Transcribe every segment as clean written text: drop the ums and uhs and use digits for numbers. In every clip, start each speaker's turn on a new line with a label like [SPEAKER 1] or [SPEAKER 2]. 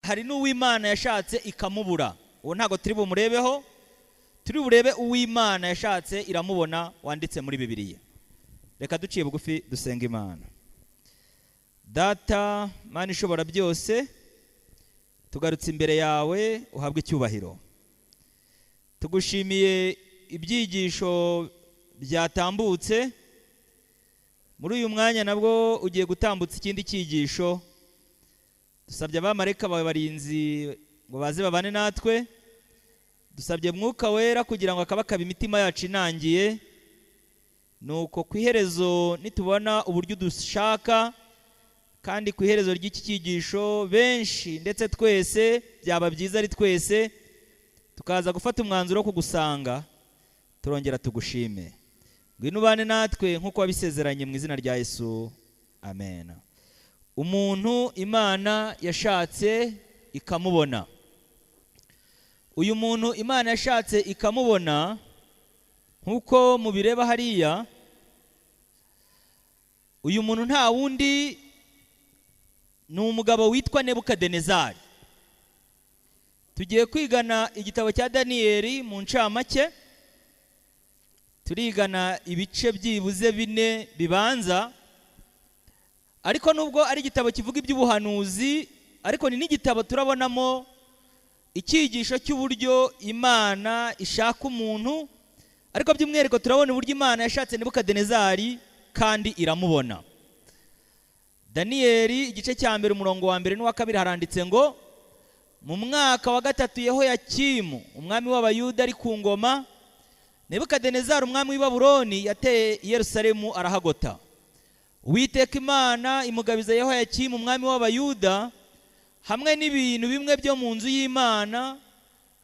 [SPEAKER 1] Hari n'uw'Imana yashatse ikamubura. Uwo ntabwo turi bumurebeho, turi burebe uw'Imana yashatse iramubona, wanditse muri Bibiliya. Reka duciye bugufi dusenga Imana. Data Mana ishobora byose, tugarutse imbere yawe, uhabwe icyubahiro. Tugushimiye ibyigisho byatambutse. Muri uyu mwanya nabwo ugiye gutambutsa ikindi cyigisho. Dusabye abamarayika bawe barinzi ngo baze babane natwe. Dusabye Mwuka Wera kugira ngo akabakabe imitima yacu inangiye, nuko ku iherezo nitubona uburyo dushaka, kandi ku iherezo ry'iki cyigisho benshi ndetse twese, byaba byiza ari twese tukaza gufata umwanzuro wo kugusanga, turongera tugushime. Ngwino ubane natwe nk'uko wabisezeranye, mu izina rya Yesu, amen. Umuntu Imana yashatse ikamubona. Uyu muntu Imana yashatse ikamubona, nk'uko mubireba hariya, uyu muntu nta wundi, ni umugabo witwa Nebukadenezari. Tugiye kwigana igitabo cya Daniyeli mu ncamake. Turigana ibice byibuze bine bibanza, ariko nubwo ari igitabo kivuga iby'ubuhanuzi, ariko ni n'igitabo turabonamo icyigisho cy'uburyo Imana ishaka umuntu, ariko by'umwihariko turabona uburyo Imana yashatse Nebukadenezari kandi iramubona. Daniyeli igice cya mbere, umurongo wa mbere n'uwa kabiri, haranditse ngo: "Mu mwaka wa gatatu Yehoyakimu umwami w'Abayuda ari ku ngoma, Nebukadenezari umwami w'i Babuloni yateye i Yerusalemu arahagota. Uwiteka Imana imugabiza Yehoyakimu umwami w'Abayuda hamwe n'ibintu bimwe byo mu nzu y'Imana,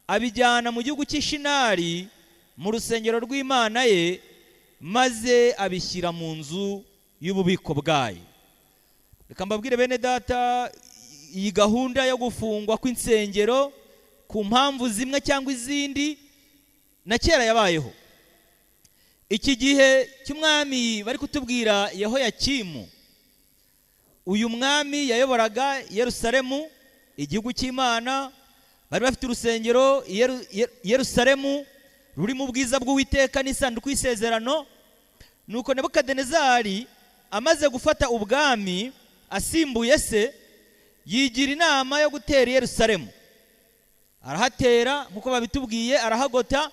[SPEAKER 1] abijyana mu gihugu cy'Ishinari mu rusengero rw'Imana ye, maze abishyira mu nzu y'ububiko bwayo." Reka mbabwire bene data, iyi gahunda yo gufungwa kw'insengero ku mpamvu zimwe cyangwa izindi na kera yabayeho. Iki gihe cy'umwami bari kutubwira Yehoyakimu, uyu mwami yayoboraga Yerusalemu, igihugu cy'Imana. Bari bafite urusengero i Yerusalemu ruri mu bwiza bw'Uwiteka n'isanduku y'isezerano. Nuko Nebukadenezari amaze gufata ubwami asimbuye se, yigira inama yo gutera i Yerusalemu. Arahatera nk'uko babitubwiye, arahagota.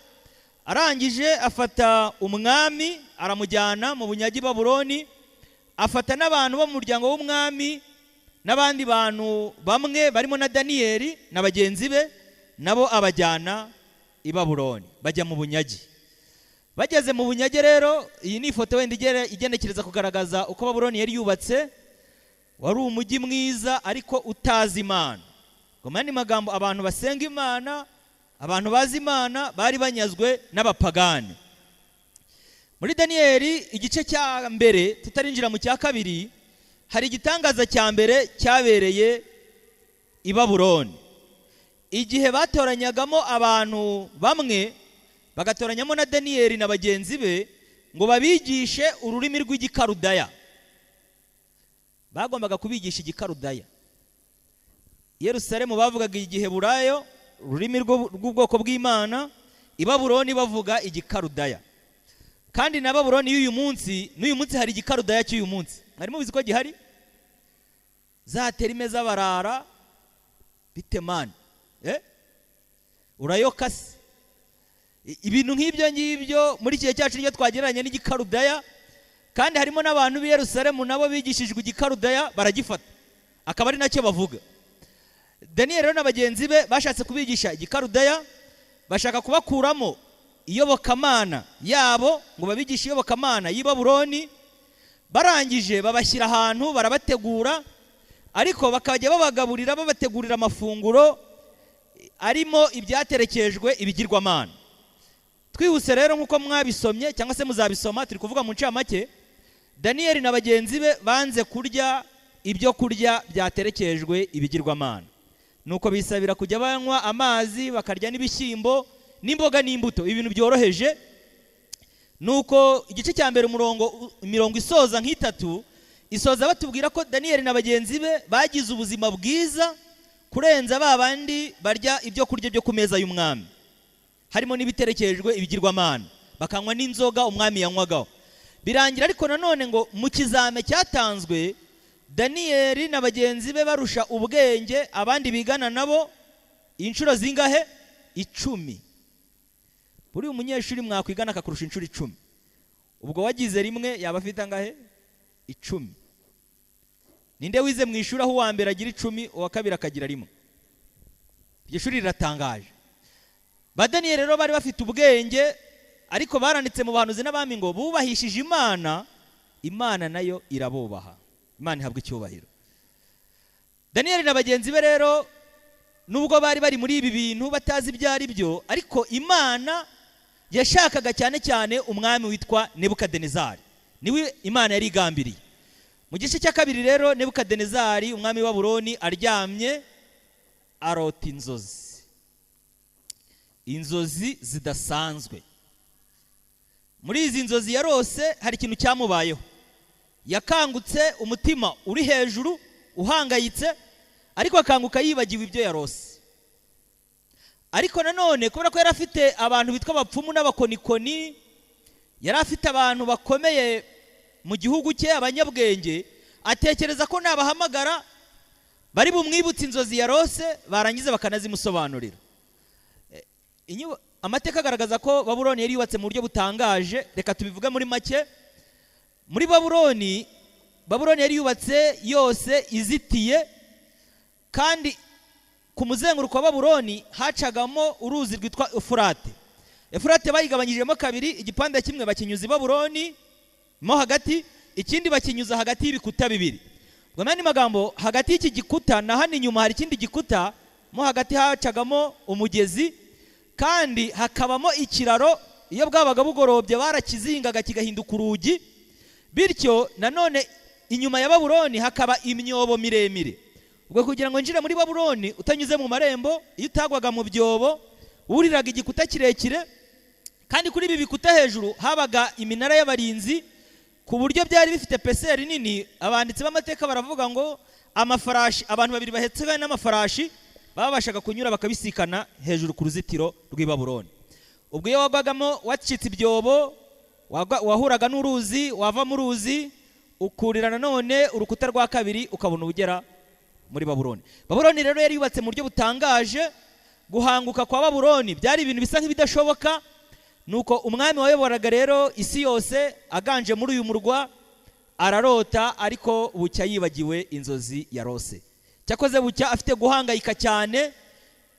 [SPEAKER 1] Arangije afata umwami aramujyana mu bunyage i Babuloni, afata n'abantu bo mu muryango w'umwami n'abandi bantu bamwe barimo na Daniyeli na bagenzi be, nabo abajyana i Babuloni, bajya mu bunyage. Bageze mu bunyage rero, iyi ni ifoto wenda igenekereza kugaragaza uko Babuloni yari yubatse. Wari umujyi mwiza ariko utazi Imana. Ngo mu yandi magambo, abantu basenga Imana, abantu bazi Imana, bari banyazwe n'abapagani. Muri Daniyeli igice cya mbere, tutarinjira mu cya kabiri, hari igitangaza cya mbere cyabereye i Babuloni, igihe batoranyagamo abantu bamwe, bagatoranyamo na Daniyeli na bagenzi be ngo babigishe ururimi rw'Igikarudaya. Bagombaga kubigisha Igikarudaya. Yerusalemu bavugaga Igiheburayo, ururimi rw'ubwoko bw'Imana. I Babuloni bavuga Igikarudaya. Kandi na Babuloni y'uyu munsi, n'uyu munsi hari Igikarudaya cy'uyu munsi. Mwari mubizi ko gihari? Za terme z'abarara bitemani, urayoka se, ibintu nk'ibyo ngibyo. Muri iki gihe cyacu nibyo twagereranya n'Igikarudaya. Kandi harimo n'abantu b'i Yerusalemu nabo bigishijwe Igikarudaya, baragifata akaba ari nacyo bavuga. Daniyeli rero na bagenzi be bashatse kubigisha Igikarudaya, bashaka kubakuramo iyobokamana yabo ngo babigishe iyobokamana y'i Babuloni. Barangije babashyira ahantu, barabategura, ariko bakajya babagaburira, babategurira amafunguro arimo ibyaterekejwe ibigirwamana. Twihuse rero, nk'uko mwabisomye cyangwa se muzabisoma, turi kuvuga mu ncamake, Daniyeli na bagenzi be banze kurya ibyo kurya byaterekejwe ibigirwamana. Nuko bisabira kujya banywa amazi, bakarya n'ibishyimbo n'imboga n'imbuto, ibintu byoroheje. Nuko igice cya mbere, umurongo, imirongo isoza nk'itatu isoza batubwira ko Daniyeli na bagenzi be bagize ubuzima bwiza. Kurenza ba bandi barya ibyo kurya byo ku meza y'umwami, harimo n'ibiterekejwe ibigirwamana, bakanywa n'inzoga umwami yanywagaho. Birangira ariko nanone ngo mu kizame cyatanzwe, Daniyeli na bagenzi be barusha ubwenge abandi bigana nabo inshuro zingahe? 10. Buri umunyeshuri mwakwigana akakurusha inshuro 10, ubwo wagize rimwe yaba afite angahe? 10. Ninde wize mu ishuri aho uwa mbere agira 10, uwa kabiri akagira 1? Iryo shuri riratangaje. Ba Daniyeli rero bari bafite ubwenge, ariko baranditse mu bahanuzi n'abami ngo bubahishije Imana, Imana nayo irabubaha. Imana ihabwa icyubahiro. Daniyeli na bagenzi be rero nubwo bari bari muri ibi bintu batazi ibyo ari byo, ariko Imana yashakaga cyane cyane umwami witwa Nebukadenezari, niwe Imana yari igambiriye. Mu gice cya kabiri rero Nebukadenezari umwami wa Babuloni aryamye arota inzozi, inzozi zidasanzwe. Muri izi nzozi yarose hari ikintu cyamubayeho. Yakangutse umutima uri hejuru uhangayitse, ariko akanguka yibagiwe ibyo yarose. Ariko nanone kubera ko yari afite abantu bitwa abapfumu n'abakonikoni, yari afite abantu bakomeye mu gihugu cye, abanyabwenge, atekereza ko nabahamagara bari bumwibutse inzozi yarose, barangiza bakanazimusobanurira. Amateka agaragaza ko Babuloni yari yubatse mu buryo butangaje. Reka tubivuge muri make. Muri Babuloni, Babuloni yari yubatse yose izitiye, kandi ku muzenguruko wa Babuloni hacagamo uruzi rwitwa Efurate. Efurate bayigabanyijemo kabiri, igipande kimwe bakinyuza i Babuloni mo hagati, ikindi bakinyuza hagati y'ibikuta bibiri. Ubwo n'andi magambo, hagati y'iki gikuta na hano inyuma hari ikindi gikuta, mo hagati hacagamo umugezi, kandi hakabamo ikiraro. Iyo bwabaga bugorobye barakizingaga kigahinduka urugi. Bityo nanone inyuma ya Babuloni hakaba imyobo miremire. Ubwo kugira ngo njire muri Babuloni utanyuze mu marembo, iyo utagwaga mu byobo wuriraga igikuta kirekire, kandi kuri ibi bikuta hejuru habaga iminara y'abarinzi ku buryo byari bifite peseri nini. Abanditsi b'amateka baravuga ngo amafarashi, abantu babiri bahetse n'amafarashi babashaga kunyura bakabisikana hejuru ku ruzitiro rw'i Babuloni. Ubwo iyo wagwagamo wacitse ibyobo, wahuraga n'uruzi, wava mu ruzi ukurira nanone urukuta rwa kabiri ukabona ugera muri Babuloni. Babuloni rero yari yubatse mu buryo butangaje. Guhanguka kwa Babuloni byari ibintu bisa nk'ibidashoboka. Nuko umwami wayoboraga rero isi yose aganje muri uyu murwa ararota, ariko bucya yibagiwe inzozi yarose. Cyakoze bucya afite guhangayika cyane,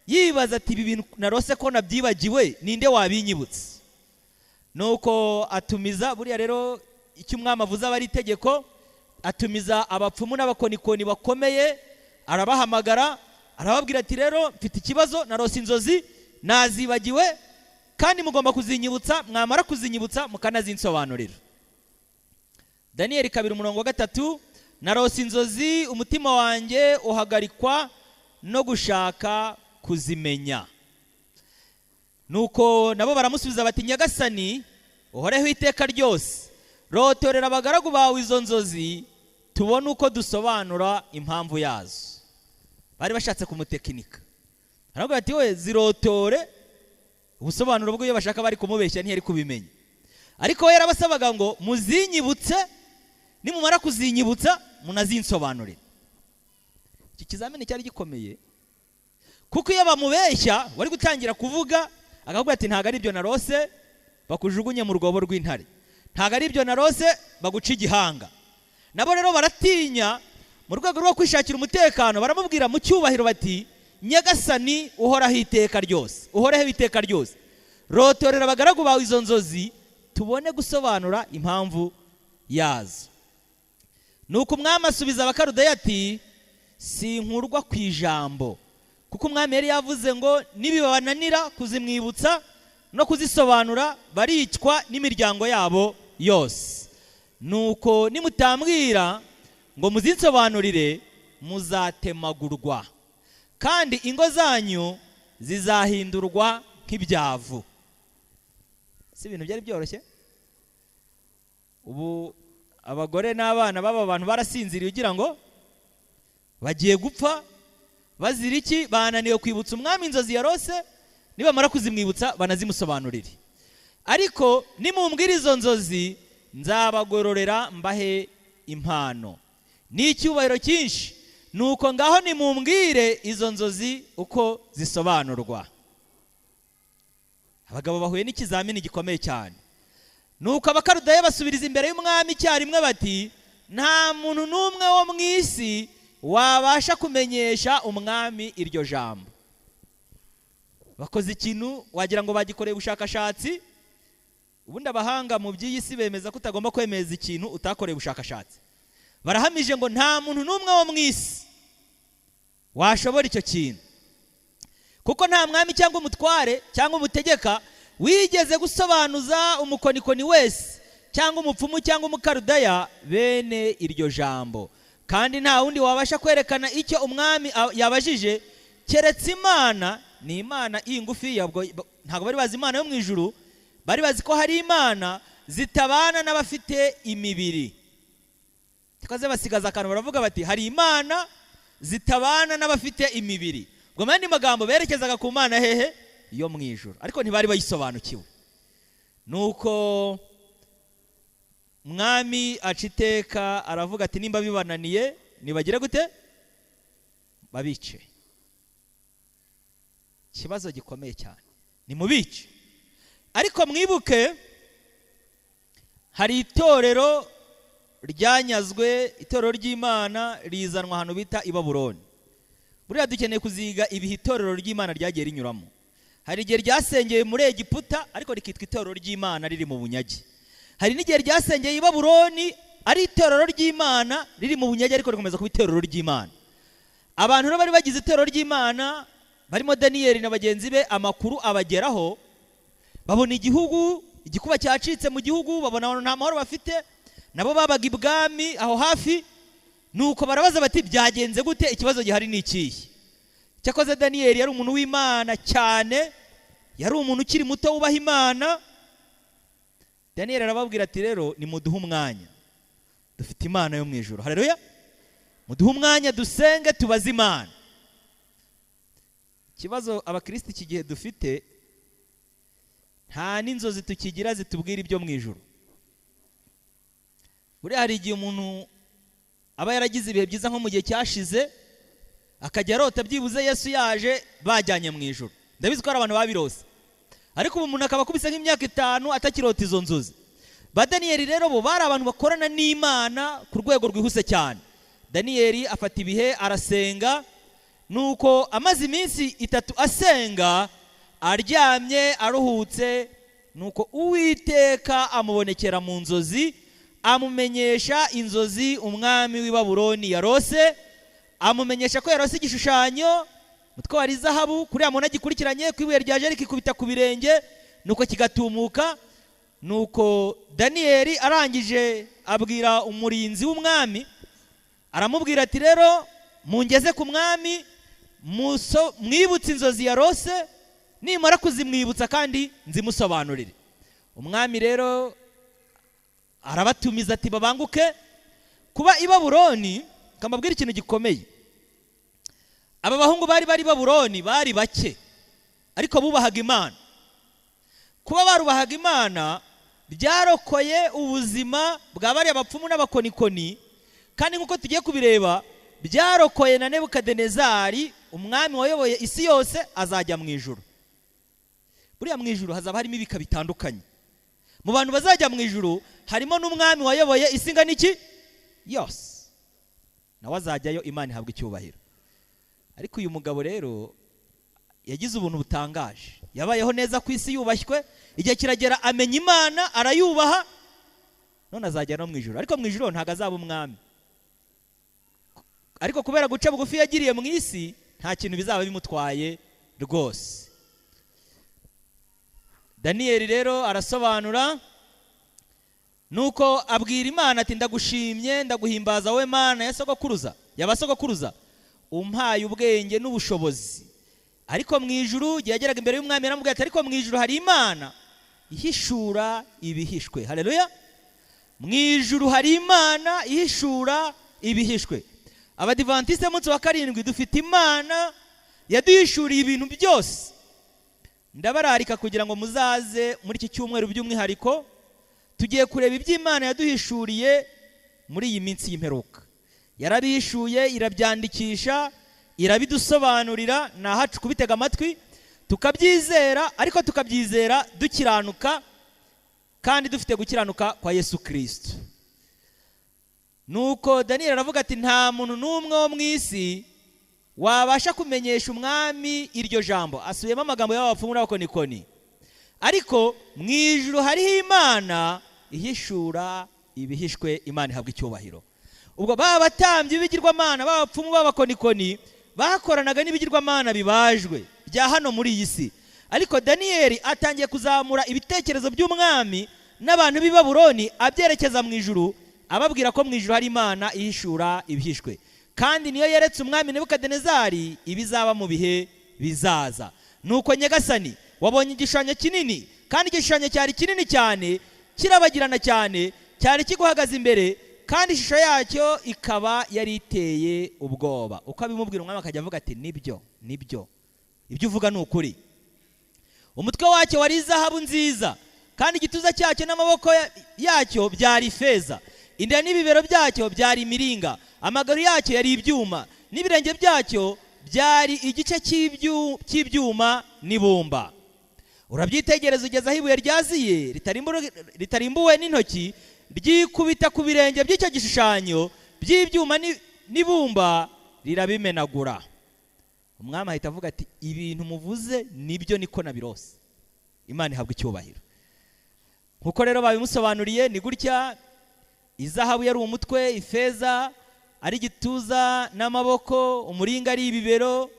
[SPEAKER 1] yibaza ati ibi bintu narose ko nabyibagiwe, ninde wabinyibutse? Nuko atumiza, buriya rero icyo umwami avuze aba ari itegeko, atumiza abapfumu n'abakonikoni bakomeye, arabahamagara, arababwira ati rero mfite ikibazo, narose inzozi nazibagiwe, kandi mugomba kuzinyibutsa, mwamara kuzinyibutsa mukanazinsobanurira. Daniyeli 2:3, narose inzozi umutima wanjye uhagarikwa no gushaka kuzimenya. Nuko nabo baramusubiza bati Nyagasani uhoreho iteka ryose, rotorera abagaragu bawe izo nzozi tubone uko dusobanura impamvu yazo. Bari bashatse kumutekinika, aravuga ati we zirotore, ubusobanuro bw'ibyo bashaka bari kumubeshya ntiyari kubimenya. Ariko we yarabasabaga ngo muzinyibutse, nimumara kuzinyibutsa munazinsobanurire. Iki kizamini cyari gikomeye, kuko iyo bamubeshya wari gutangira kuvuga akavuga ati ntago ari ibyo narose, bakujugunye mu rwobo rw'intare, ntago ari ibyo narose, baguca igihanga. Nabo rero baratinya, mu rwego rwo kwishakira umutekano baramubwira mu cyubahiro bati Nyagasani uhoraho iteka ryose, uhoraho iteka ryose, rotorera abagaragu bawe izo nzozi tubone gusobanura impamvu yazo. Nuko umwami asubiza Abakarudeya ati sinkurwa ku ijambo, kuko umwami yari yavuze ngo nibibananira kuzimwibutsa no kuzisobanura baricwa n'imiryango yabo yose. Nuko nimutambwira ngo muzinsobanurire muzatemagurwa, kandi ingo zanyu zizahindurwa nk'ibyavu. Si ibintu byari byoroshye. Ubu abagore n'abana b'aba bantu barasinziriye ugira ngo bagiye gupfa, Bazira iki? Bananiwe kwibutsa umwami inzozi yarose, nibamara kuzimwibutsa banazimusobanurire. Ariko nimumbwira izo nzozi, nzabagororera mbahe impano n'icyubahiro cyinshi. Nuko ngaho nimumbwire izo nzozi uko zisobanurwa. Abagabo bahuye n'ikizamini gikomeye cyane. Nuko Abakarudayo basubiriza imbere y'umwami icyarimwe bati: "Nta muntu n'umwe wo mu isi wabasha kumenyesha umwami iryo jambo." Bakoze ikintu wagira ngo bagikoreye ubushakashatsi. Ubundi abahanga mu by'iyi si bemeza ko utagomba kwemeza ikintu utakoreye ubushakashatsi. Barahamije ngo nta muntu n'umwe wo mu isi washobora icyo kintu, kuko nta mwami cyangwa umutware cyangwa umutegeka wigeze gusobanuza umukonikoni wese cyangwa umupfumu cyangwa umukarudaya bene iryo jambo, kandi nta wundi wabasha kwerekana icyo umwami yabajije keretse Imana. Ni Imana iyi ngufiya. Ubwo ntabwo bari bazi Imana yo mu ijuru, bari bazi ko hari imana zitabana n'abafite imibiri. Tukaze basigaza akantu, baravuga bati: "Hari imana zitabana n'abafite imibiri." Ubwo mu yandi magambo berekezaga ku Mana hehe? Yo mu ijuru, ariko ntibari bayisobanukiwe. Nuko mwami aca iteka, aravuga ati: "Nimba bibananiye, nibagire gute? Babice." Ikibazo gikomeye cyane, nimubice. Ariko mwibuke, hari itorero ryanyazwe, itorero ry'Imana rizanwa ahantu bita i Babuloni. Buriya dukeneye kuziga ibihe itorero ry'Imana ryagiye rinyuramo. Hari igihe ryasengeye muri Egiputa ariko rikitwa itorero ry'Imana riri mu bunyage. Hari n'igihe ryasengeye i Babuloni ari itorero ry'Imana riri mu bunyage, ariko rikomeza kuba itorero ry'Imana. Abantu rero bari bagize itorero ry'Imana, barimo Daniyeli na bagenzi be, amakuru abageraho, babona igihugu igikuba cyacitse mu gihugu, babona abantu nta mahoro bafite, nabo babaga ibwami aho hafi. Nuko barabaza bati: "Byagenze gute? Ikibazo gihari ni ikihe?" Cyakoze Daniyeli yari umuntu w'Imana cyane, yari umuntu ukiri muto wubaha Imana. Daniyeli arababwira ati: "Rero nimuduhe umwanya, dufite Imana yo mu ijuru. Haleluya! Muduhe umwanya dusenge, tubaze Imana." Ikibazo abakristo iki gihe dufite, nta n'inzozi tukigira zitubwira ibyo mu ijuru. Buriya hari igihe umuntu aba yaragize ibihe byiza nko mu gihe cyashize, akajya arota byibuze Yesu yaje bajyanye mu ijuru. Ndabizi ko hari abantu babirose, ariko ubu umuntu akaba akubise nk'imyaka 5 atakirota izo nzozi. Ba Daniyeli rero bo bari abantu bakorana n'Imana ku rwego rwihuse cyane. Daniyeli afata ibihe arasenga. Nuko amaze iminsi 3 asenga, aryamye aruhutse, nuko Uwiteka amubonekera mu nzozi, amumenyesha inzozi umwami w'i Babuloni yarose, amumenyesha ko yarose igishushanyo, umutwe wari izahabu, kuriya muntu agikurikiranye ku ibuye ryaje rikikubita ku birenge, nuko kigatumuka. Nuko Daniyeli arangije abwira umurinzi w'umwami, aramubwira ati: "Rero mungeze ku mwami, mwibutse inzozi yarose, nimara kuzimwibutsa kandi nzimusobanurire." Umwami rero arabatumiza ati: "Babanguke." Kuba i Babuloni, kamabwira ikintu gikomeye, aba bahungu bari i Babuloni bari bake, ariko bubahaga Imana. Kuba barubahaga Imana byarokoye ubuzima bwa bariya bapfumu n'abakonikoni, kandi nk'uko tugiye kubireba, byarokoye na Nebukadinezari, umwami wayoboye isi yose, azajya mu ijuru. Buriya mu ijuru hazaba harimo ibika bitandukanye. Mu bantu bazajya mu ijuru harimo n'umwami wayoboye isi ingana iki yose, nawe azajyayo, Imana ihabwa icyubahiro. Ariko uyu mugabo rero yagize ubuntu butangaje, yabayeho neza ku isi yubashywe, igihe kiragera amenya Imana arayubaha, none azajya no mu ijuru. Ariko mu ijuru ntabwo azaba umwami, ariko kubera guca bugufi yagiriye mu isi nta kintu bizaba bimutwaye rwose. Daniyeli rero arasobanura, nuko abwira Imana ati: "Ndagushimye, ndaguhimbaza wowe Mana ya sogokuruza, yabasogokuruza, umpaye ubwenge n'ubushobozi." Ariko mu ijuru, igihe yageraga imbere y'umwami, yaramubwiye ati: "Ariko mu ijuru hari Imana ihishura ibihishwe." Haleluya! Mu ijuru hari Imana ihishura ibihishwe. Abadivantisite b'umunsi wa karindwi dufite Imana yaduhishuriye ibintu byose. Ndabararika kugira ngo muzaze muri iki cyumweru by'umwihariko, tugiye kureba iby'Imana yaduhishuriye muri iyi minsi y'imperuka. Yarabihishuye, irabyandikisha, irabidusobanurira, ni ahacu kubitega amatwi tukabyizera, ariko tukabyizera dukiranuka kandi dufite gukiranuka kwa Yesu Kristo. Nuko Daniel aravuga ati nta muntu n'umwe wo mu isi wabasha kumenyesha umwami iryo jambo. Asubiyemo amagambo y'abapfumu n'abakonikoni. Ariko mu ijuru hariho Imana ihishura ibihishwe, Imana ihabwa icyubahiro. Ubwo baba batambyi b'ibigirwamana, b'abapfumu, b'abakonikoni bakoranaga n'ibigirwamana bibajwe bya hano muri iyi si. Ariko Daniel atangiye kuzamura ibitekerezo by'umwami n'abantu b'i Babuloni abyerekeza mu ijuru, ababwira ko mu ijuru hari Imana ihishura ibihishwe, kandi niyo yeretse umwami Nebukadinezari ibizaba mu bihe bizaza. Nuko Nyagasani, wabonye igishushanyo kinini, kandi igishushanyo cyari kinini cyane, kirabagirana cyane, cyari kiguhagaze imbere, kandi ishusho yacyo ikaba yari iteye ubwoba. Uko abimubwira umwami akajya avuga ati nibyo, nibyo, ibyo uvuga ni ukuri. Umutwe wacyo wari izahabu nziza, kandi igituza cyacyo n'amaboko yacyo byari ifeza, inda n'ibibero byacyo byari imiringa, amaguru yacyo yari ibyuma, n'ibirenge byacyo byari igice cy'ibyuma n'ibumba. Urabyitegereza ugeze aho ibuye ryaziye ritarimbuwe n'intoki, ryikubita ku birenge by'icyo gishushanyo by'ibyuma n'ibumba, rirabimenagura. Umwami ahita avuga ati ibintu muvuze nibyo, niko nabirose. Imana ihabwa icyubahiro. Nkuko rero babimusobanuriye ni gutya: izahabu yari umutwe, ifeza ari igituza n'amaboko, umuringa ari ibibero,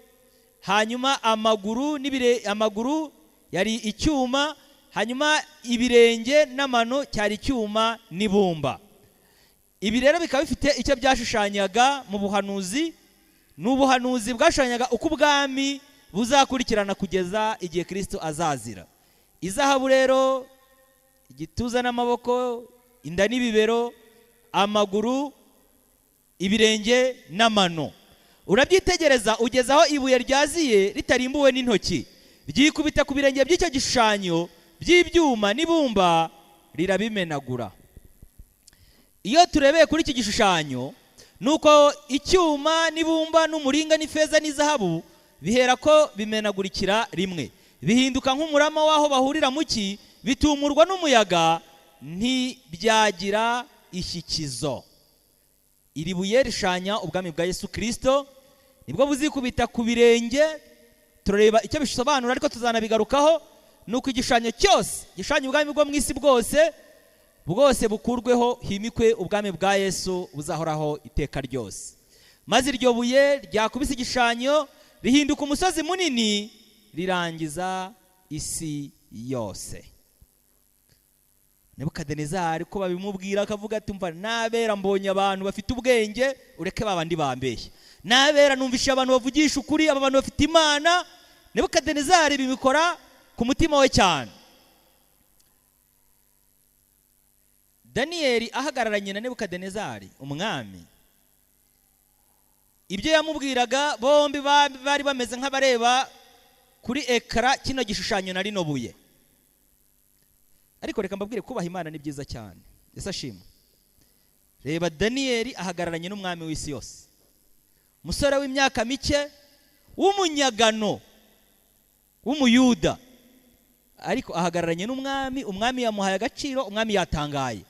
[SPEAKER 1] hanyuma amaguru amaguru yari icyuma, hanyuma ibirenge n'amano cyari icyuma n'ibumba. Ibi rero bikaba bifite icyo byashushanyaga mu buhanuzi. N'ubuhanuzi bwashushanyaga uko ubwami buzakurikirana kugeza igihe Kristo azazira. Izahabu rero, igituza n'amaboko, inda n'ibibero, amaguru, ibirenge n'amano. Urabyitegereza ugeze aho ibuye ryaziye ritarimbuwe n'intoki, ryikubita ku birenge by'icyo gishushanyo by'ibyuma n'ibumba, rirabimenagura. Iyo turebeye kuri iki gishushanyo, nuko icyuma n'ibumba n'umuringa n'ifeza n'izahabu bihera ko bimenagurikira rimwe, bihinduka nk'umurama w'aho bahurira mu ki, bitumurwa n'umuyaga, ntibyagira ishyikizo. Iri buye rishanya ubwami bwa Yesu Kristo, nibwo buzikubita ku birenge. Turareba icyo bisobanura ariko tuzanabigarukaho. Nuko igishushanyo cyose gishushanya ubwami bwo mu isi bwose bwose bukurweho, himikwe ubwami bwa Yesu buzahoraho iteka ryose. Maze iryo buye ryakubise igishushanyo rihinduka umusozi munini, rirangiza isi yose. Nebukadinezari ko babimubwira akavuga ati umva, nabera mbonye abantu bafite ubwenge, ureke babandi bambeshya, nabera numvisha abantu bavugisha ukuri, aba bantu bafite Imana. Nebukadinezari bibikora ku mutima we cyane. Daniel ahagararanye na Nebukadinezari umwami, ibyo yamubwiraga bombi bari bameze nk'abareba kuri ekara kino gishushanyo na rino buye. Ariko reka mbabwire, kubaha Imana ni byiza cyane. Yesu ashimwe. Reba, Daniel ahagararanye n'umwami w'isi yose, umusore w'imyaka mike w'umunyagano w'umuyuda, ariko ahagararanye n'umwami. Umwami yamuhaye agaciro, umwami yatangaye.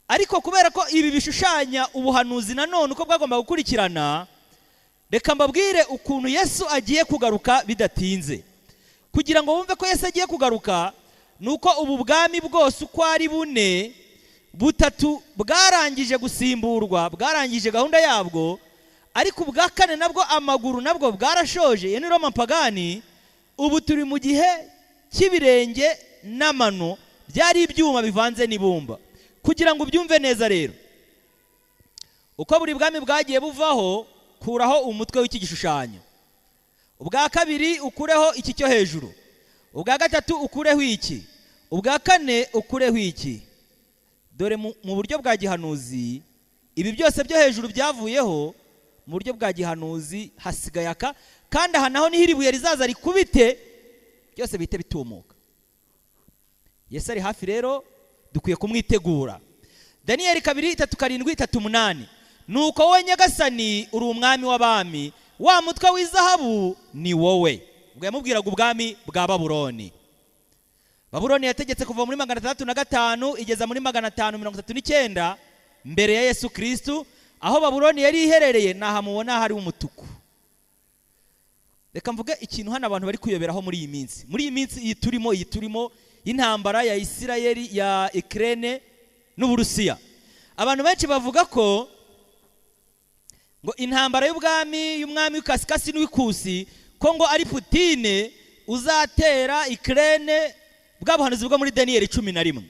[SPEAKER 1] Ariko kubera ko ibi bishushanya ubuhanuzi nanone uko bwagomba gukurikirana, reka mbabwire ukuntu Yesu agiye kugaruka bidatinze. Kugira ngo wumve ko Yesu agiye kugaruka, nuko ubu bwami bwose uko ari bune, butatu bwarangije gusimburwa, bwarangije gahunda yabwo, ariko ubwa kane nabwo amaguru nabwo bwarashoje, iyo ni Roma pagani. Ubu turi mu gihe cy'ibirenge n'amano byari ibyuma bivanze n'ibumba. Kugira ngo ubyumve neza rero, uko buri bwami bwagiye buvaho, kuraho umutwe w'iki gishushanyo, ubwa kabiri ukureho iki cyo hejuru, ubwa gatatu ukureho iki, ubwa kane ukureho iki. Dore mu buryo bwa gihanuzi ibi byose byo hejuru byavuyeho, Mu buryo bwa gihanuzi hasigaye aka, kandi aha naho niho iri buye rizaza rikubite byose bihite bitumuka. Yesu ari hafi rero, dukwiye kumwitegura. Daniyeli 2:3-7 3:8: "Nuko wowe Nyagasani uri umwami w'abami, wa mutwe w'izahabu ni wowe." Ubwo yamubwiraga ubwami bwa Babuloni. Babuloni yategetse kuva muri 605 igeza muri 539 mbere ya Yesu Kirisitu. Aho Babuloni yari iherereye ni aha mubona hari umutuku. Reka mvuge ikintu hano abantu bari kuyoberaho muri iyi minsi, iyi turimo y'intambara ya Isirayeli, ya Ukraine n'Uburusiya. Abantu benshi bavuga ko ngo intambara y'ubwami y'umwami w'ikasikasi n'uw'ikusi, ko ngo ari Putine uzatera Ukraine, bwa buhanuzi bwo muri Daniyeli 11.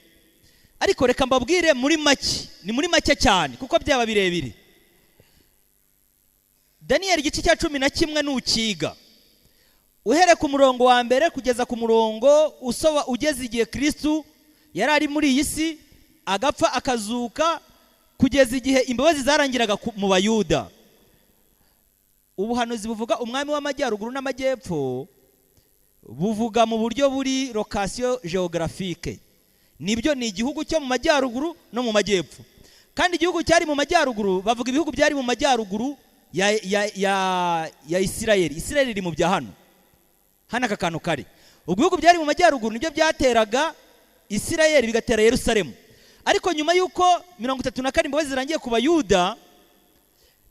[SPEAKER 1] Ariko reka mbabwire muri make, ni muri make cyane kuko byaba birebire. Daniyeli igice cya 11 nukiga uhere ku murongo wa mbere kugeza ku murongo usoba ugeze igihe Kirisitu yari ari muri iyi si, agapfa, akazuka, kugeza igihe imbabazi zarangiraga mu Bayuda, ubuhanuzi buvuga umwami w'amajyaruguru n'amajyepfo buvuga mu buryo buri location géographique. Nibyo, ni igihugu cyo mu majyaruguru no mu majyepfo. Kandi igihugu cyari mu majyaruguru, bavuga ibihugu byari mu majyaruguru ya Isirayeli. Isirayeli iri mu bya hano hano aka kantu kari. Ubwo ibihugu byari mu majyaruguru nibyo byateraga Isirayeli, bigatera Yerusalemu. Ariko nyuma y'uko 34 imbabazi zirangiye ku Bayuda,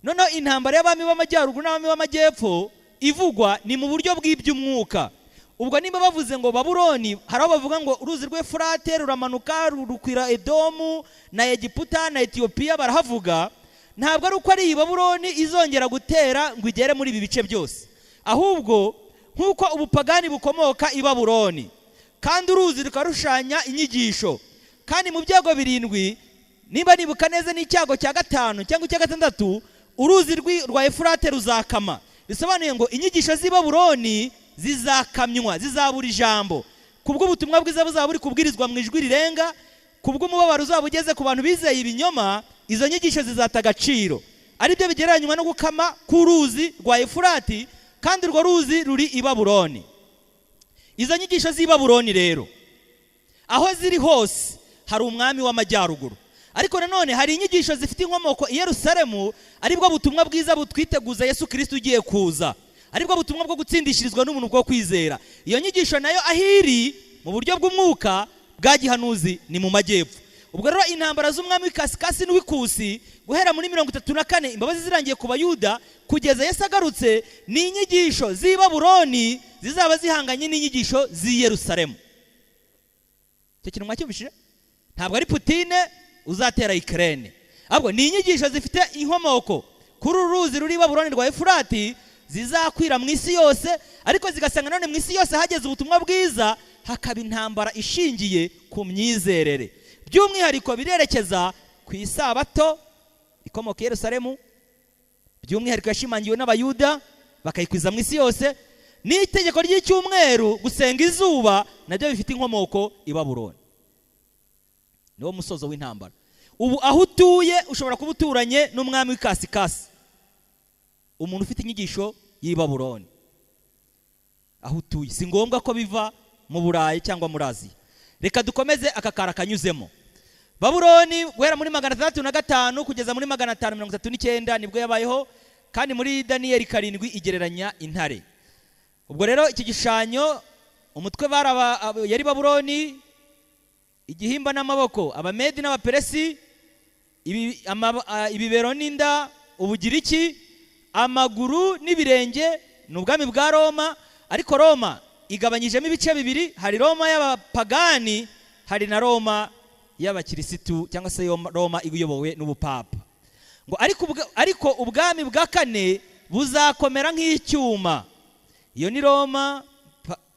[SPEAKER 1] noneho intambara y'abami b'amajyaruguru n'abami b'amajyepfo ivugwa ni mu buryo bw'iby'umwuka. Ubwo nimba bavuze ngo Babuloni, hari aho bavuga ngo uruzi rw'Efurate ruramanuka rukwira Edomu na Egiputa na Etiyopiya, barahavuga. Ntabwo ari uko ari iyi Babuloni izongera gutera ngo igere muri ibi bice byose, ahubwo nk'uko ubupagani bukomoka i Babuloni, kandi uruzi rukarushushanya inyigisho, kandi mu byago birindwi, nimba nibuka neza n'icyago cya gatanu cyangwa icya gatandatu, uruzi rwa Efurate ruzakama. Bisobanuye ngo inyigisho z'i Babuloni zizakamywa, zizabura ijambo kubw'ubutumwa bwiza buzaba buri kubwirizwa mu ijwi rirenga, kubw'umubabaro uzaba ugeze ku bantu bizeye ibinyoma. Izo nyigisho zizata agaciro, aribyo bigereranywa no gukama k'uruzi rwa Efurati, kandi urwo ruzi ruri i Babuloni. Izo nyigisho z'i Babuloni rero aho ziri hose hari umwami w'amajyaruguru. Ariko nanone hari inyigisho zifite inkomoko i Yerusalemu, aribwo butumwa bwiza butwiteguza Yesu Kirisito ugiye kuza, aribwo butumwa bwo gutsindishirizwa n'ubuntu bwo kwizera. Iyo nyigisho nayo aho iri mu buryo bw'umwuka bwa gihanuzi ni mu majyepfo. Ubwo rero intambara z'umwami w'ikasikasi n'uw'ikusi guhera muri 34 imbabazi zirangiye ku Bayuda kugeza Yesu agarutse, ni inyigisho z'i Babuloni zizaba zihanganye n'inyigisho z'i Yerusalemu. Icyo kintu mwacyumvishije? Ntabwo ari Putine uzatera Ukraine, ahubwo ni inyigisho zifite inkomoko kuri uru ruzi ruri i Babuloni rwa Efurati, zizakwira mu isi yose, ariko zigasanga none mu isi yose hageze ubutumwa bwiza, hakaba intambara ishingiye ku myizerere. By'umwihariko birerekeza ku isabato ikomoka i Yerusalemu, by'umwihariko yashimangiwe n'Abayuda bakayikwiza mu isi yose, n'itegeko ry'icyumweru, gusenga izuba, nabyo bifite inkomoko i Babuloni. Niwo musozo w'intambara. Ubu aho utuye ushobora kuba uturanye n'umwami w'ikasikasi, umuntu ufite inyigisho y'i Babuloni aho utuye. Si ngombwa ko biva mu Burayi cyangwa muri Aziya. Reka dukomeze aka kara kanyuzemo. Babuloni guhera muri 605 kugeza muri 539 nibwo yabayeho, kandi muri Daniyeli 7 igereranya intare. Ubwo rero iki gishushanyo, umutwe yari Babuloni, igihimba n'amaboko Abamedi n'Abaperesi, ibibero n'inda Ubugiriki, amaguru n'ibirenge ni ubwami bwa Roma. Ariko Roma igabanyijemo ibice bibiri: hari Roma y'abapagani, hari na Roma y'abakirisitu, cyangwa se Roma iyobowe n'ubupapa. Ngo ariko ubwami bwa kane buzakomera nk'icyuma. Iyo ni Roma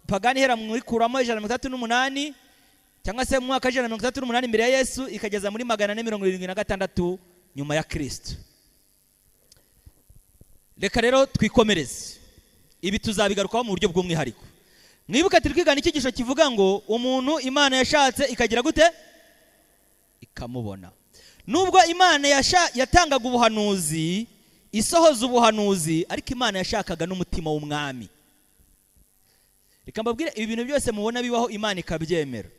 [SPEAKER 1] pagani ihera mu ikuramo 168, cyangwa se mu mwaka 168 mbere ya Yesu, ikageza muri 476 nyuma ya Kristo. Reka rero twikomereze, ibi tuzabigarukaho mu buryo bw'umwihariko. Mwibuke turi kwigana icyigisho kivuga ngo umuntu Imana yashatse ikagira gute? Ikamubona. Nubwo Imana yatangaga ubuhanuzi. Isohoza ubuhanuzi, ariko Imana yashakaga n'umutima w'umwami. Reka mbabwire, ibi bintu byose mubona bibaho Imana ikabyemera.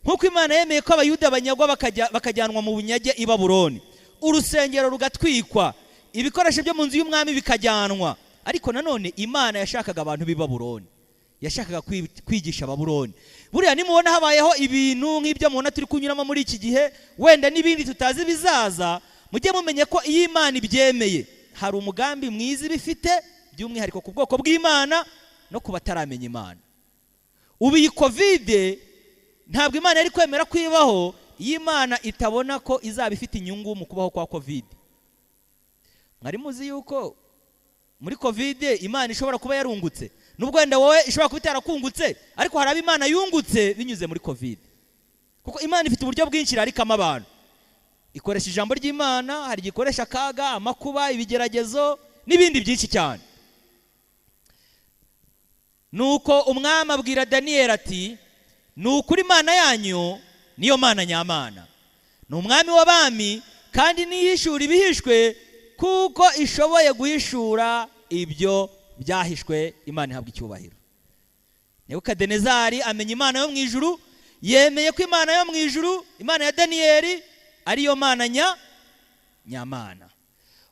[SPEAKER 1] Nk'uko Imana yemeye ko Abayuda banyagwa bakajyanwa mu bunyage i Babuloni, urusengero rugatwikwa, ibikoresho byo mu nzu y'umwami bikajyanwa, ariko nanone Imana yashakaga abantu b'i Babuloni, yashakaga kwigisha Babuloni. Buriya nimubona habayeho ibintu nk'ibyo mubona turi kunyuramo muri iki gihe, wenda n'ibindi tutazi bizaza, mujye mumenye ko iyo Imana ibyemeye hari umugambi mwiza ibifite, by'umwihariko ku bwoko bw'Imana no ku bataramenya Imana. Ubu iyi Covid ntabwo Imana yari kwemera kwibaho iyo Imana itabona ko izaba ifite inyungu mu kubaho kwa Covid. Mwari muzi yuko muri Covid Imana ishobora kuba yarungutse, nubwo wenda wowe ishobora kuba itarakungutse, ariko hari abo Imana yungutse binyuze muri Covid. Kuko Imana ifite uburyo bwinshi irarikamo abantu. Ikoresha ijambo ry'Imana, hari igikoresha akaga, amakuba, ibigeragezo n'ibindi byinshi cyane. Nuko umwami abwira Daniyeli ati: ni ukuri Imana yanyu niyo Mana nyamana, ni umwami w'abami, kandi niyishura ibihishwe, kuko ishoboye guhishura ibyo byahishwe. Imana ihabwa icyubahiro. Nebukadinezari amenya Imana yo mu ijuru, yemeye ko Imana yo mu ijuru, Imana ya Daniyeli, ariyo Mana nyamana.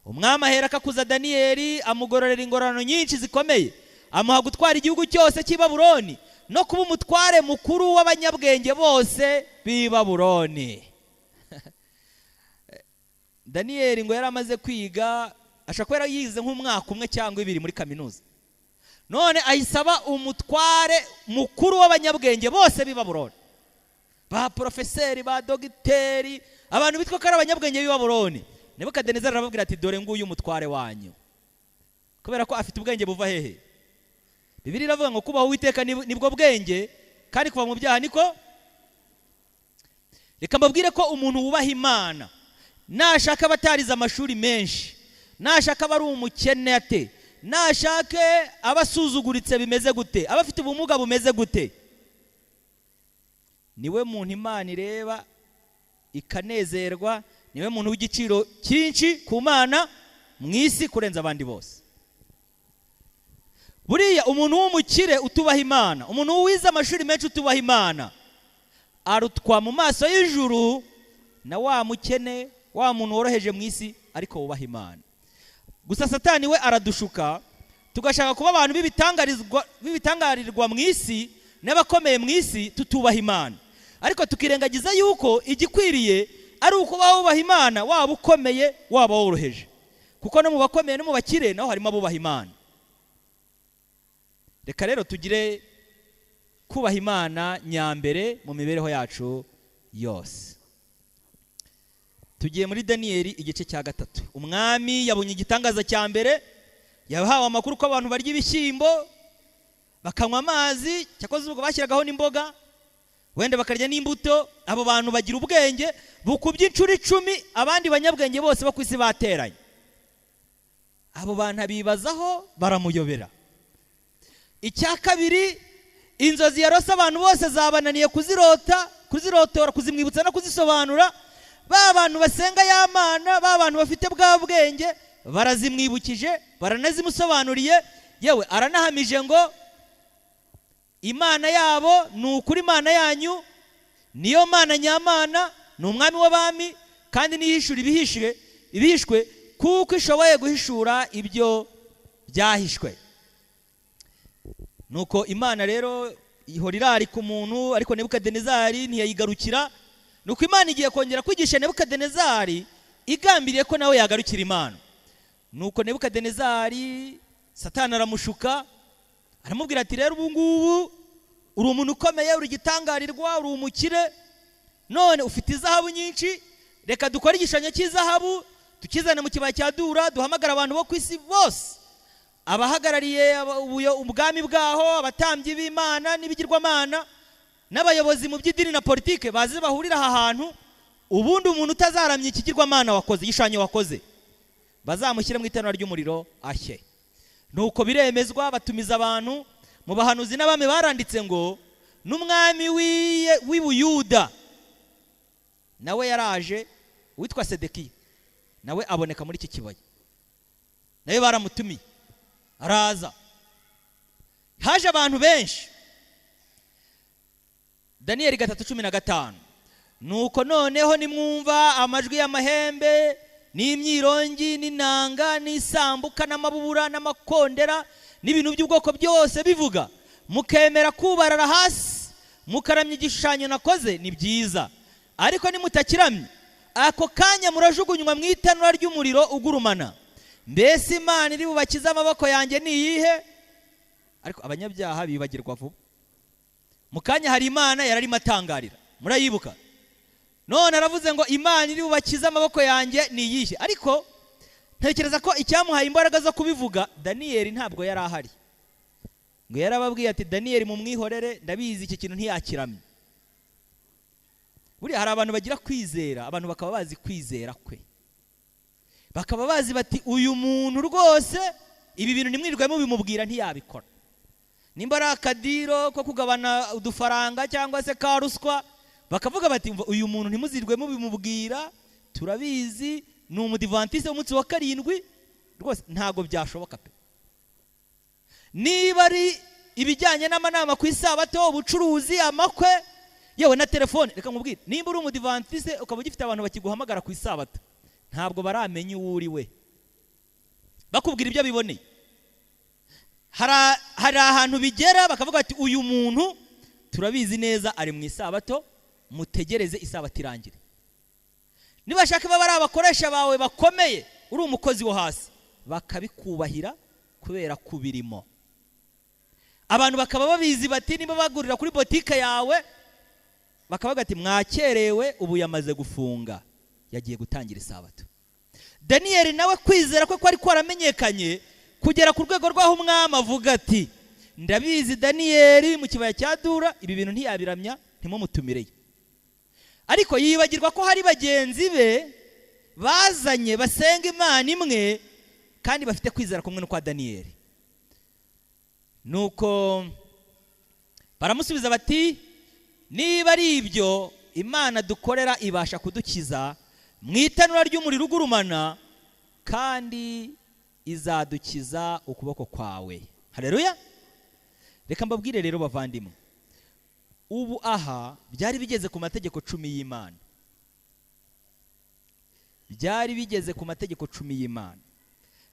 [SPEAKER 1] Umwami ahera akakuza Daniyeli, amugororera ingororano nyinshi zikomeye, amuha gutwara igihugu cyose cy'i Babuloni no kuba umutware mukuru w'abanyabwenge bose b'i Babuloni. Daniyeli ngo yari amaze kwiga, ashobora kuba yarayize nk'umwaka umwe cyangwa ibiri muri kaminuza, none ayisaba umutware mukuru w'abanyabwenge bose b'i Babuloni, ba porofeseri, ba dogiteri, abantu bitwa ko ari abanyabwenge b'i Babuloni. Nebukadinezari arababwira ati: dore nguyu umutware wanyu. Kubera ko afite ubwenge buva hehe? Bibiliya iravuga ngo kubaho Uwiteka nibwo bwenge, kandi kuva mu byaha niko. Reka mbabwire ko umuntu wubaha Imana, nashaka abatarize amashuri menshi, nashaka aba ari umukene ate, nashake abasuzuguritse bimeze gute, abafite ubumuga bumeze gute, niwe muntu Imana ireba ikanezerwa, niwe muntu w'igiciro cyinshi ku Mana mu isi kurenza abandi bose. Buriya umuntu w'umukire utubaha Imana, umuntu wize amashuri menshi utubaha Imana, arutwa mu maso y'ijuru na wa mukene, wa muntu woroheje mu isi ariko wubaha Imana. Gusa Satani we aradushuka tugashaka kuba abantu b'ibitangarirwa mu isi n'abakomeye mu isi tutubaha Imana, ariko tukirengagiza yuko igikwiriye ari uko wubaha Imana, waba ukomeye waba woroheje, kuko no mu bakomeye no mu bakire naho harimo abubaha Imana. Reka rero tugire kubaha Imana nyambere mu mibereho yacu yose. Tugiye muri Daniyeli igice cya 3. Umwami yabonye igitangaza cya mbere, yahawe amakuru ko abantu barya ibishyimbo bakanywa amazi, cyakoze ubwo bashyiragaho n'imboga, wenda bakarya n'imbuto. Abo bantu bagira ubwenge bukubye inshuro 10 abandi banyabwenge bose bo ku isi bateranye. Abo bantu abibazaho baramuyobera. Icya kabiri, inzozi yarose abantu bose zabananiye kuzirota, kuzirotora, kuzimwibutsa no kuzisobanura. Ba bantu basenga ya Mana, ba bantu bafite bwa bwenge, barazimwibukije, baranazimusobanuriye, yewe aranahamije ngo Imana yabo ni ukuri, Imana yanyu niyo Mana nyamana, ni umwami w'abami, kandi niyishura ibihishwe, kuko ishoboye guhishura ibyo byahishwe. Nuko Imana rero ihora irarika umuntu, ariko Nebukadinezari ntiyayigarukira. Nuko Imana igiye kongera kwigisha Nebukadinezari igambiriye ko nawe yagarukira Imana. Nuko Nebukadinezari Satani aramushuka, aramubwira ati: rero ubu ngubu uri umuntu ukomeye, uri igitangarirwa, uri umukire, none ufite izahabu nyinshi, reka dukore igishushanyo cy'izahabu tukizane mu kibaya cya Dura, duhamagara abantu bo ku isi bose, abahagarariye ubwami bwaho, abatambyi b'Imana n'ibigirwamana, n'abayobozi mu by'idini na politike, baze bahurira aha hantu. Ubundi umuntu utazaramya ikigirwamana wakoze, igishushanyo wakoze, bazamushyire mu itanura ry'umuriro ashye. Nuko biremezwa, batumiza abantu. Mu bahanuzi n'abami baranditse ngo n'umwami w'i Buyuda nawe yaraje, witwa Sedekiya, nawe aboneka muri iki kibaya. Nawe baramutumiye araza. Haje abantu benshi. Daniyeli 3:15. Nuko noneho nimwumva amajwi y'amahembe n'imyirongi n'inanga n'isambuka n'amabubura n'amakondera n'ibintu by'ubwoko byose bivuga, mukemera kubarara hasi mukaramya igishushanyo nakoze, ni byiza. Ariko nimutakiramye, ako kanya murajugunywa mu itanura ry'umuriro ugurumana. Mbese Imana iri bubakize amaboko yanjye ni iyihe? Ariko abanyabyaha bibagirwa vuba. Mu kanya hari Imana yararimo atangarira, murayibuka. None aravuze ngo Imana iri bubakize amaboko yanjye ni iyihe? Ariko ntekereza ko icyamuhaye imbaraga zo kubivuga, Daniyeli ntabwo yari ahari. Ngo yarababwiye ati Daniyeli mumwihorere, ndabizi iki kintu ntiyakiramye. Buriya hari abantu bagira kwizera, abantu bakaba bazi kwizera kwe, bakaba bazi bati uyu muntu rwose ibi bintu nimwirirwe mubimubwira ntiyabikora. Nimba ari akadiro ko kugabana udufaranga cyangwa se ka ruswa, bakavuga bati uyu muntu ntimuzirwe mubimubwira, turabizi ni umudivantiste w'umunsi wa 7, rwose ntago byashoboka pe. Niba ari ibijyanye n'amanama ku isabato, ubucuruzi, amakwe, yewe na telefone, reka nkubwire, nimba uri umudivantiste ukaba ugifite abantu bakiguhamagara ku isabato, ntabwo baramenya uwo uri we, bakubwira ibyo biboneye. Hari ahantu bigera bakavuga ati uyu muntu turabizi neza ari mu isabato, mutegereze isabato irangire. Nibashaka baba ari abakoresha bawe bakomeye, uri umukozi wo hasi, bakabikubahira kubera kubirimo. Abantu bakaba babizi bati niba bagurira kuri botike yawe, bakavuga ati mwakerewe, ubu yamaze gufunga, yagiye gutangira isabato. Daniyeli nawe kwizera kwe kwari kwaramenyekanye kugera ku rwego rw'aho umwami avuga ati ndabizi Daniyeli mu kibaya cya Dura ibi bintu ntiyabiramya, ntimumutumireye. Ariko yibagirwa ko hari bagenzi be bazanye basenga Imana imwe kandi bafite kwizera kumwe no kwa Daniyeli. Nuko baramusubiza bati niba ari ibyo, Imana dukorera ibasha kudukiza mu itanura ry'umuriro ugurumana, kandi izadukiza ukuboko kwawe. Haleluya. Reka mbabwire rero bavandimwe, ubu aha byari bigeze ku mategeko 10 y'Imana. Byari bigeze ku mategeko 10 y'Imana,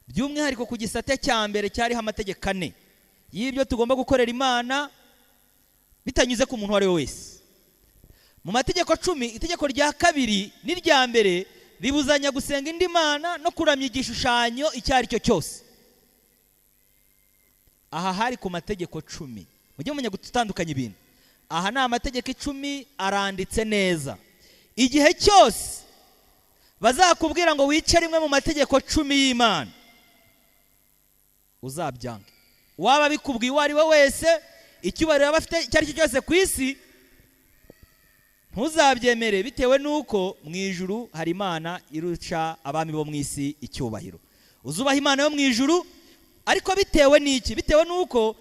[SPEAKER 1] by'umwihariko ku gisate cya mbere cyariho amategeko 4 y'ibyo tugomba gukorera Imana bitanyuze ku muntu uwo ari we wese. Mu mategeko 10, itegeko rya 2 n'irya mbere ribuzanya gusenga indi mana no kuramya igishushanyo icyo ari cyo cyose. Aha hari ku mategeko 10. Mujye mumenya gutandukanya ibintu. Aha ni amategeko 10 aranditse neza. Igihe cyose bazakubwira ngo wice rimwe mu mategeko 10 y'Imana, uzabyange. Waba bikubwiye uwo ari we wese, icyubahiro yaba afite icyo ari cyo cyose ku isi, ntuzabyemere, bitewe nuko mu ijuru hari Imana irusha abami bo mu isi icyubahiro. Uzubaha Imana yo mu ijuru, ariko bitewe n'iki? Bitewe nuko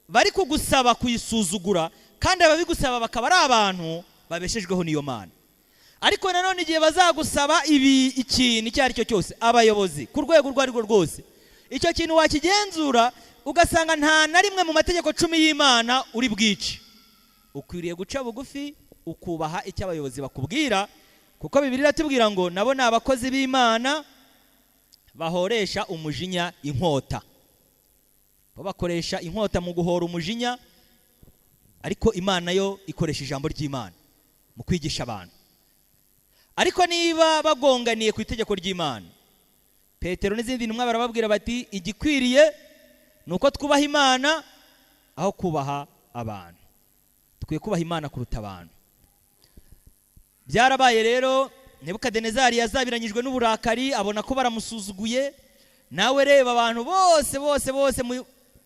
[SPEAKER 1] bari kugusaba kuyisuzugura, kandi ababigusaba bakaba ari abantu babeshejweho n'iyo Mana. Ariko nanone igihe bazagusaba ibi ikintu icyo ari cyo cyose, abayobozi ku rwego urwo ari rwo rwose, icyo kintu wakigenzura ugasanga nta na rimwe mu mategeko 10 y'Imana uri bwice. Ukwiriye guca bugufi ukubaha icyo abayobozi bakubwira, kuko Bibiliya iratubwira ngo nabo ni abakozi b'Imana bahoresha umujinya inkota. Bo bakoresha inkota mu guhora umujinya, ariko Imana yo ikoresha ijambo ry'Imana mu kwigisha abantu. Ariko niba bagonganiye ku itegeko ry'Imana, Petero n'izindi ntumwa barababwira bati igikwiriye nuko twubaha Imana aho kubaha abantu. Dukwiye kubaha Imana kuruta abantu. Byarabaye rero, Nebukadinezari yazabiranyijwe n'uburakari, abona ko baramusuzuguye. Nawe reba abantu bose bose bose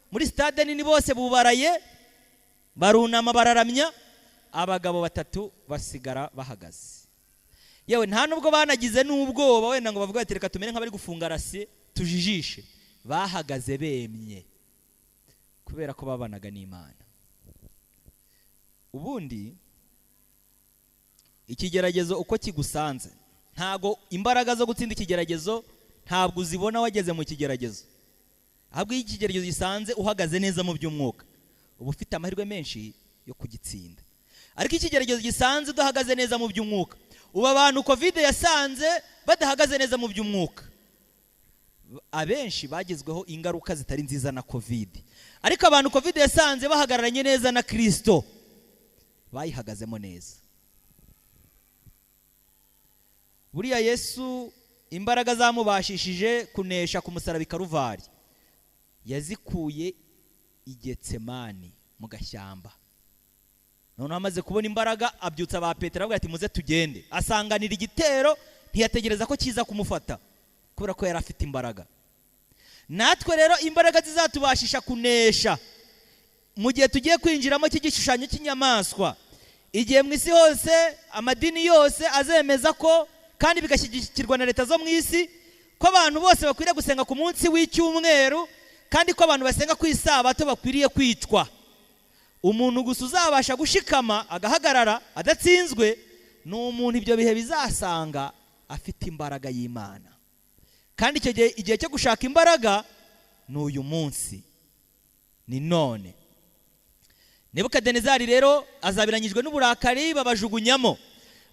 [SPEAKER 1] muri stade nini bose bubaraye, barunama bararamya, abagabo 3 basigara bahagaze. Yewe nta nubwo banagize n'ubwoba wenda ngo bavuga bati reka tumere nk'abari gufunga rasi tujijishe. Bahagaze bemye kubera ko babanaga n'Imana. Ubundi ikigeragezo uko kigusanze, ntago imbaraga zo gutsinda ikigeragezo Ntabwo uzibona wageze mu kigeragezo, ahubwo iyo ikigeragezo gisanze uhagaze neza mu by'umwuka, uba ufite amahirwe menshi yo kugitsinda. Ariko ikigeragezo gisanze udahagaze neza mu by'umwuka, ubu abantu Covid yasanze badahagaze neza mu by'umwuka, abenshi bagezweho ingaruka zitari nziza na Covid. Ariko abantu Covid yasanze bahagararanye neza na Kristo, bayihagazemo neza. Buriya Yesu imbaraga zamubashishije kunesha ku musaraba i Karuvari yazikuye i Getsemani mu gashyamba. Noneho amaze kubona imbaraga abyutsa ba Petero avuga ati muze tugende. Asanganira igitero, ntiyategereza ko kiza kumufata kubera ko yari afite imbaraga. Natwe rero imbaraga zizatubashisha kunesha mu gihe tugiye kwinjiramo cy'igishushanyo cy'inyamaswa, igihe mu isi hose amadini yose azemeza ko, kandi bigashyigikirwa na leta zo mu isi, ko abantu bose bakwiriye gusenga ku munsi w'icyumweru, kandi ko abantu basenga ku isabato bakwiriye kwicwa. Umuntu gusa uzabasha gushikama agahagarara adatsinzwe ni umuntu ibyo bihe bizasanga afite imbaraga y'Imana. Kandi icyo gihe, igihe cyo gushaka imbaraga ni uyu munsi, ni none. Nebukadinezari rero azabiranyijwe n'uburakari, babajugunyamo.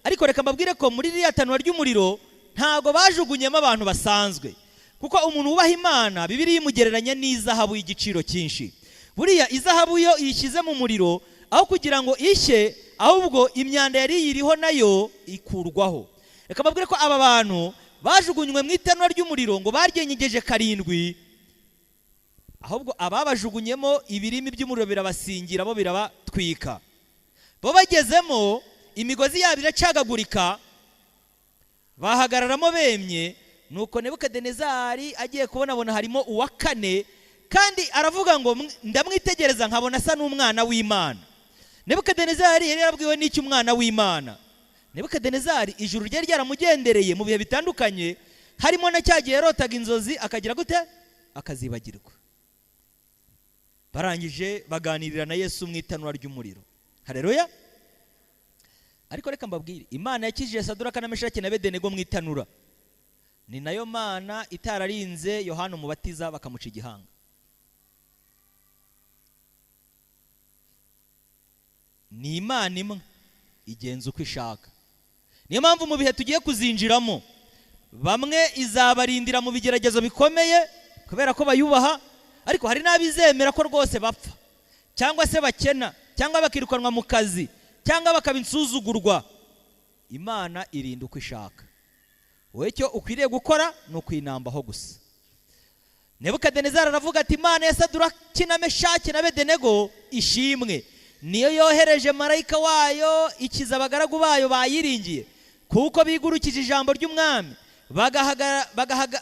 [SPEAKER 1] Ariko reka mbabwire ko muri ririya tanura ry'umuriro ntago bajugunyemo abantu basanzwe, kuko umuntu wubaha Imana Bibiliya imugereranya n'izahabu y'igiciro cyinshi. Buriya izahabu iyo iyishyize mu muriro, aho kugira ngo ishye, ahubwo imyanda yari iyiriho nayo ikurwaho. Reka mbabwire ko aba bantu bajugunywe mu itanura ry'umuriro ngo baryenyegeje 7, ahubwo ababajugunyemo ibirimi by'umuriro birabasingira, bo birabatwika. Bo bagezemo imigozi yabo iracagagurika, bahagararamo bemye. Nuko Nebukadinezari agiye kubonabona harimo uwa kane, kandi aravuga ngo ndamwitegereza nkabona asa n'umwana w'Imana. Nebukadinezari yari yarabwiwe n'icyo umwana w'Imana. Nebukadinezari ijuru ryari ryaramugendereye mu bihe bitandukanye, harimo na cya gihe yarotaga inzozi akagira gute, akazibagirwa. Barangije baganirira na Yesu mu itanura ry'umuriro. Haleluya. Ariko reka mbabwire, Imana yakijije Saduraka na Meshaki na Abedenego mu itanura, ni nayo Mana itararinze Yohana Umubatiza bakamuca igihanga. Ni Imana imwe igenza uko ishaka. Niyo mpamvu mu bihe tugiye kuzinjiramo, bamwe izabarindira mu bigeragezo bikomeye kubera ko bayubaha, ariko hari n'abizemera ko rwose bapfa, cyangwa se bakena, cyangwa bakirukanwa mu kazi, cyangwa bakabinsuzugurwa. Imana irinda uko ishaka. Wowe icyo ukwiriye gukora ni ukwinambaho gusa. Nebukadinezari aravuga ati Imana ya Saduraki na Meshaki na Abedenego ishimwe, niyo yohereje marayika wayo ikiza abagaragu bayo bayiringiye, kuko bigurukije ijambo ry'umwami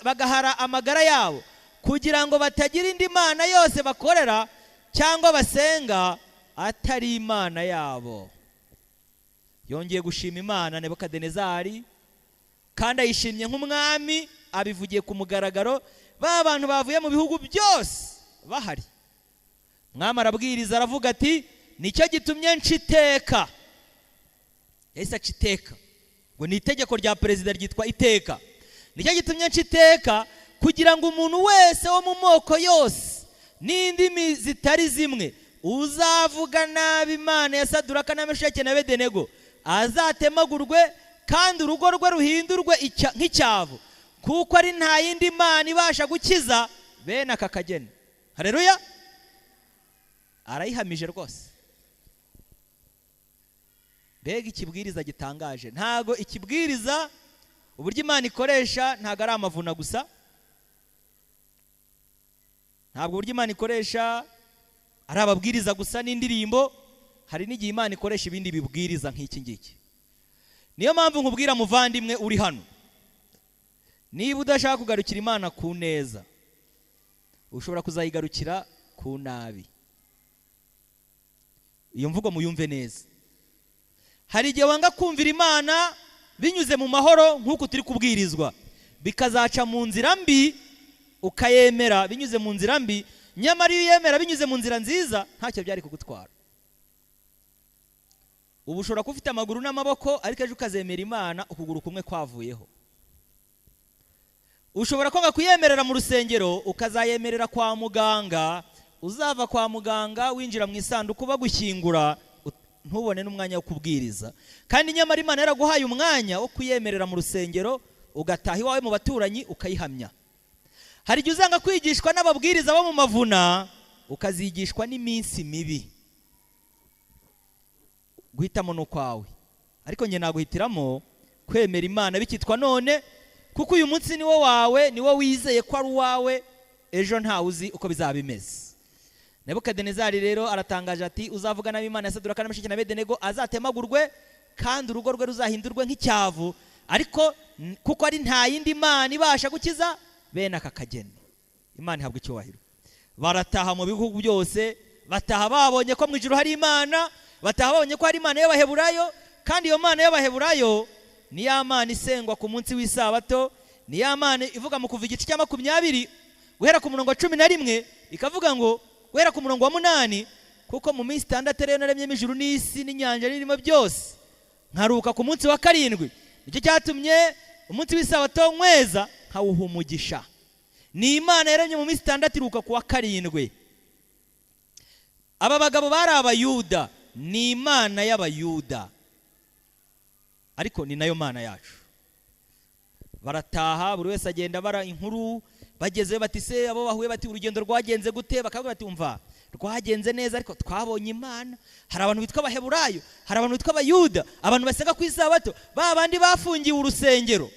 [SPEAKER 1] bagahara amagara yabo, kugira ngo batagira indi mana yose bakorera cyangwa basenga atari Imana yabo. Yongeye gushima Imana Nebukadinezari, kandi ayishimye nk'umwami, abivugiye ku mugaragaro. Ba bantu bavuye mu bihugu byose bahari. Mwami arabwiriza aravuga ati nicyo gitumye nca iteka. Yahise aca iteka, ngo ni itegeko rya perezida ryitwa iteka. Nicyo gitumye nca iteka kugira ngo umuntu wese wo mu moko yose n'indimi zitari zimwe uzavuga nabi Imana ya Saduraka na Meshaki na Abedenego azatemagurwe, kandi urugo rwe ruhindurwe nk'icyavu, kuko ari nta yindi Mana ibasha gukiza bene aka kageni. Haleluya. Arayihamije rwose. Mbega ikibwiriza gitangaje. Ntago ikibwiriza uburyo Imana ikoresha ntago ari amavuna gusa, ntabwo uburyo Imana ikoresha ari ababwiriza gusa n'indirimbo, hari n'igihe Imana ikoresha ibindi bibwiriza nk'iki ngiki. Niyo mpamvu nkubwira muvandimwe uri hano, niba udashaka kugarukira Imana ku neza, ushobora kuzayigarukira ku nabi. Iyo mvugo muyumve neza. Hari igihe wanga kumvira Imana binyuze mu mahoro nk'uko turi kubwirizwa, bikazaca mu nzira mbi, ukayemera binyuze mu nzira mbi, nyamara iyo uyemera binyuze mu nzira nziza ntacyo byari kugutwara. Ubu ushobora kuba ufite amaguru n'amaboko, ariko ejo ukazemera Imana ukuguru kumwe kwavuyeho. Ushobora kwanga kuyemerera mu rusengero, ukazayemerera kwa muganga. Uzava kwa muganga winjira mu isanduku bagushyingura, ntubone n'umwanya wo kubwiriza. Kandi nyamara Imana yaraguhaye umwanya wo kuyemerera mu rusengero, ugataha iwawe mu baturanyi ukayihamya. Hari igihe uzanga kwigishwa n'ababwiriza bo mu mavuna, ukazigishwa n'iminsi mibi. Guhitamo ni ukwawe, ariko njye naguhitiramo kwemera Imana bikitwa none, kuko uyu munsi ni wo wawe, ni wo wizeye ko ari uwawe, ejo ntawe uzi uko bizaba bimeze. Nebukadinezari rero aratangaje ati uzavuga nabi Imana ya Saduraka na Meshaki na Abedenego azatemagurwe, kandi urugo rwe ruzahindurwe nk'icyavu, ariko kuko ari nta yindi Mana ibasha gukiza bene aka kageni. Imana ihabwa icyubahiro. Barataha mu bihugu byose, bataha babonye ko mu ijuru hari Imana, bataha babonye ko hari Imana y'Abaheburayo, kandi iyo Mana y'Abaheburayo ni ya Mana isengwa ku munsi w'isabato, ni ya Mana ivuga mu Kuva igice cya 20 guhera ku murongo wa 11, ikavuga ngo guhera ku murongo wa 8, kuko mu minsi 6 rero naremyemo ijuru n'isi n'inyanja n'ibirimo byose, nkaruhuka ku munsi wa 7. Nicyo cyatumye umunsi w'isabato nkweza nkawuha umugisha. Ni Imana yaremye mu minsi 6 iruhuka ku wa 7. Aba bagabo bari Abayuda, ni Imana y'Abayuda, ariko ni nayo Mana yacu. Barataha, buri wese agenda bara inkuru. Bagezeyo bati se abo bahuye bati urugendo rwagenze gute? Bakavuga bati umva rwagenze neza, ariko twabonye Imana. Hari abantu bitwa Abaheburayo, hari abantu bitwa Abayuda, abantu basenga ku isabato, ba bandi bafungiwe urusengero.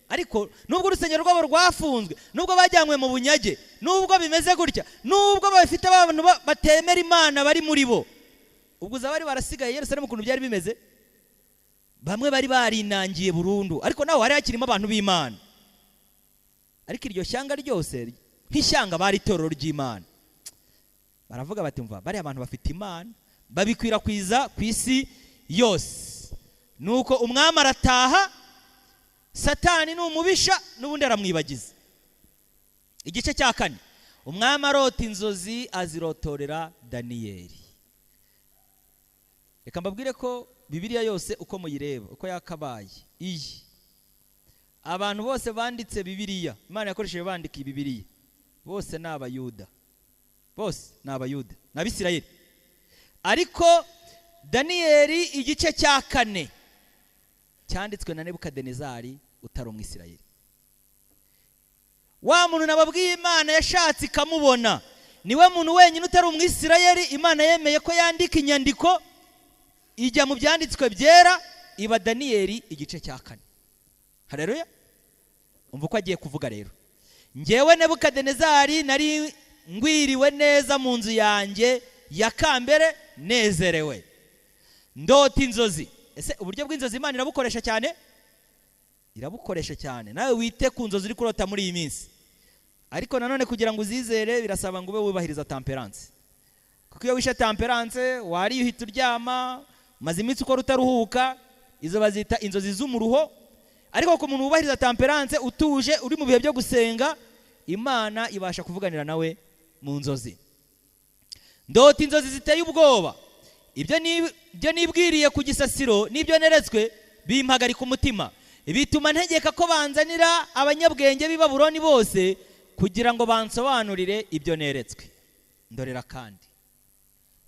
[SPEAKER 1] Ariko nubwo urusengero rwabo rwafunzwe, nubwo bajyanywe mu bunyage, nubwo bimeze gutya, nubwo bafite abantu batemera Imana bari muri bo, ubwo uzaba bari barasigaye Yerusalemu ukuntu byari bimeze, bamwe bari barinangiye burundu, ariko naho hari hakirimo abantu b'Imana. Ariko iryo shyanga ryose nk'ishyanga bari itorero ry'Imana. Baravuga bati mva bari abantu bafite Imana, babikwirakwiza ku isi yose. Nuko umwami arataha, Satani ni umubisha n'ubundi aramwibagiza. Igice cya 4, umwami arota inzozi azirotorera Daniyeli. Reka mbabwire ko Bibiliya yose uko muyireba, uko yakabaye iyi, abantu bose banditse Bibiliya, Imana yakoresheje bandika Bibiliya, bose ni Abayuda, bose ni Abayuda, ni Abisirayeli. Ariko Daniyeli igice cya 4 cyanditswe na Nebukadinezari utari Umwisirayeli. Wa muntu nababwiye Imana yashatse ikamubona, niwe muntu wenyine utari Umwisirayeli Imana yemeye ko yandika inyandiko ijya mu byanditswe byera, iba Daniyeli igice cya 4. Haleluya. Umva uko agiye kuvuga rero. Njyewe Nebukadinezari nari ngwiriwe neza mu nzu yanjye ya kambere, nezerewe, ndota inzozi. Ese uburyo bw'inzozi Imana irabukoresha cyane? Irabukoresha cyane. Nawe wite ku nzozi uri kurota muri iyi minsi. Ariko nanone kugira ngo uzizere birasaba ngo ube wubahiriza temperance. Kuko iyo wishe temperance, wari uhita uryama, maze iminsi ukora utaruhuka, izo bazita inzozi z'umuruho. Ariko ku muntu wubahiriza temperance, utuje, uri mu bihe byo gusenga, Imana ibasha kuvuganira nawe mu nzozi. Ndota inzozi ziteye ubwoba, ibyo nibwiriye ku gisasiro n'ibyo neretswe bimpagarika umutima, bituma ntegeka ko banzanira abanyabwenge b'i Babuloni bose kugira ngo bansobanurire ibyo neretswe. Ndorera kandi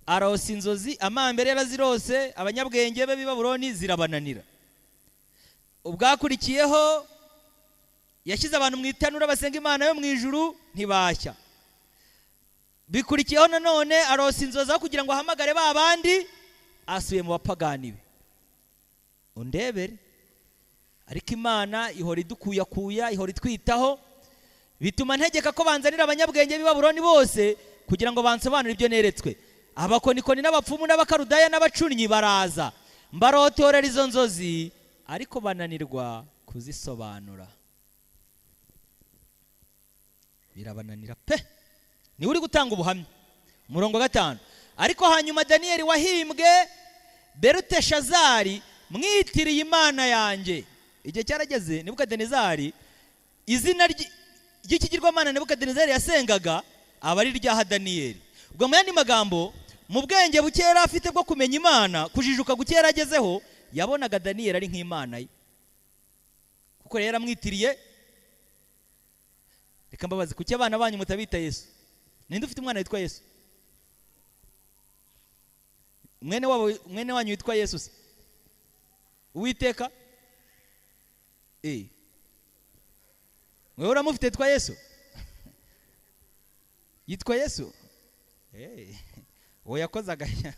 [SPEAKER 1] arose inzozi, amambere yarazirose, abanyabwenge be b'i Babuloni zirabananira. Ubwakurikiyeho yashyize abantu mu itanura basenga Imana yo mu ijuru, ntibashya. Bikurikiyeho nanone arose inzozi kugira ngo ahamagare ba bandi, asuye mu bapagani be. Undebere. Ariko Imana ihora idukuyakuya, ihora itwitaho, bituma ntegeka ko banzanira abanyabwenge b'i Babuloni bose kugira ngo bansobanurire ibyo neretswe. Abakonikoni n'abapfumu n'abakarudaya n'abacunnyi baraza, mbarotorera izo nzozi, ariko bananirwa kuzisobanura. Birabananira pe. Ni uri gutanga ubuhamya. Umurongo wa 5, ariko hanyuma Daniyeli wahimbwe Beluteshazari mwitiriye Imana yanjye. Igihe cyarageze Nebukadinezari, izina ry'ikigirwamana Nebukadinezari yasengaga aba ari ryaha Daniyeli. Ubwo mu yandi magambo, mu bwenge buke yari afite bwo kumenya Imana, kujijuka guke yari agezeho, yabonaga Daniyeli ari nk'Imana ye, kuko yari yaramwitiriye Reka mbabaze, kuki abana banyu mutabita Yesu? Ninde ufite umwana witwa Yesu? Mwene wabo, mwene wanyu witwa Yesu se? Uwiteka? Mwewe uramufite yitwa Yesu? Yitwa Yesu? Uwo yakoze agashya.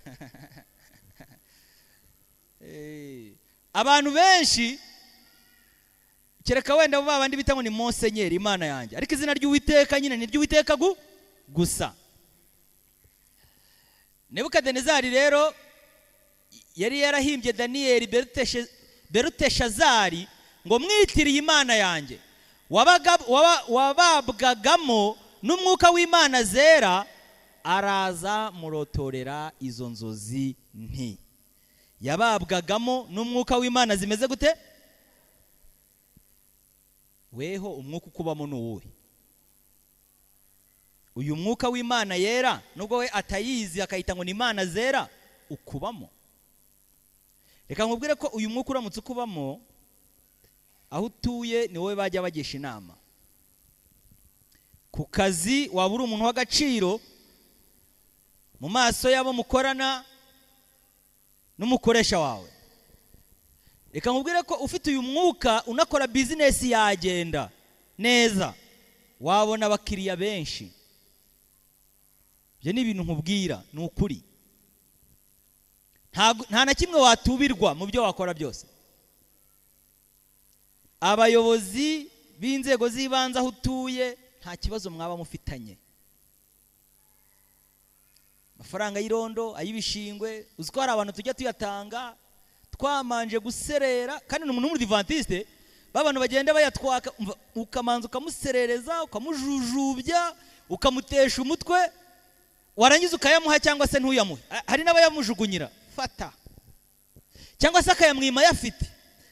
[SPEAKER 1] Abantu benshi kereka wenda ba bandi bita ngo ni Monsenyeri Imana yanjye, ariko izina ry'Uwiteka nyine ni ry'Uwiteka gusa. Nebukadinezari rero yari yarahimbye Daniyeli Beruteshazari ngo mwitiriye Imana yanjye, wababwagamo n'umwuka w'Imana zera, araza murotorera izo nzozi nti. Yababwagamo n'umwuka w'Imana zimeze gute? Weho umwuka ukubamo ni uwuhe? Uyu mwuka w'Imana yera, nubwo we atayizi akayita ngo ni Imana zera, ukubamo. Reka nkubwire ko uyu mwuka uramutse ukubamo, aho utuye ni wowe bajya bagisha inama. Ku kazi waba uri umuntu w'agaciro mu maso y'abo mukorana n'umukoresha wawe. Reka nkubwire ko ufite uyu mwuka unakora bizinesi yagenda neza, wabona abakiriya benshi. Ibyo ni ibintu nkubwira, ni ukuri. Nta na kimwe watubirwa mu byo wakora byose. Abayobozi b'inzego z'ibanze aho utuye nta kibazo mwaba mufitanye. Amafaranga y'irondo, ay'ibishingwe, uzi ko hari abantu tujya tuyatanga twamanje guserera, kandi ni umuntu w'umudivantiste, babantu bagenda bayatwaka, ukamanza ukamuserereza, ukamujujubya, ukamutesha umutwe, warangiza ukayamuha cyangwa se ntuyamuhe. Hari n'abayamujugunyira, fata, cyangwa se akayamwima ayafite,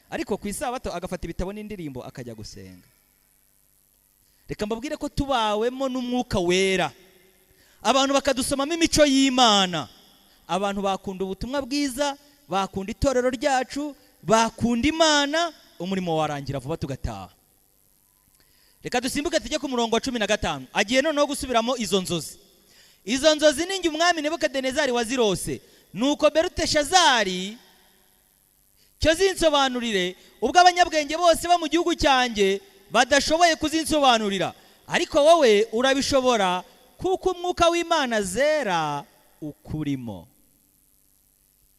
[SPEAKER 1] ariko ku isabato agafata ibitabo n'indirimbo akajya gusenga. Reka mbabwire ko tubawemo n'umwuka wera, abantu bakadusomamo imico y'Imana, abantu bakunda ubutumwa bwiza, bakunda itorero ryacu, bakunda Imana, umurimo warangira vuba tugataha. Reka dusimbuke tujye ku murongo wa 15. Agiye noneho gusubiramo izo nzozi. Izo nzozi ninjye umwami Nebukadinezari wazirose, nuko Beruteshazari cyo zinsobanurire, ubwo abanyabwenge bose bo mu gihugu cyanjye badashoboye kuzinsobanurira, ariko wowe urabishobora kuko umwuka w'Imana zera ukurimo.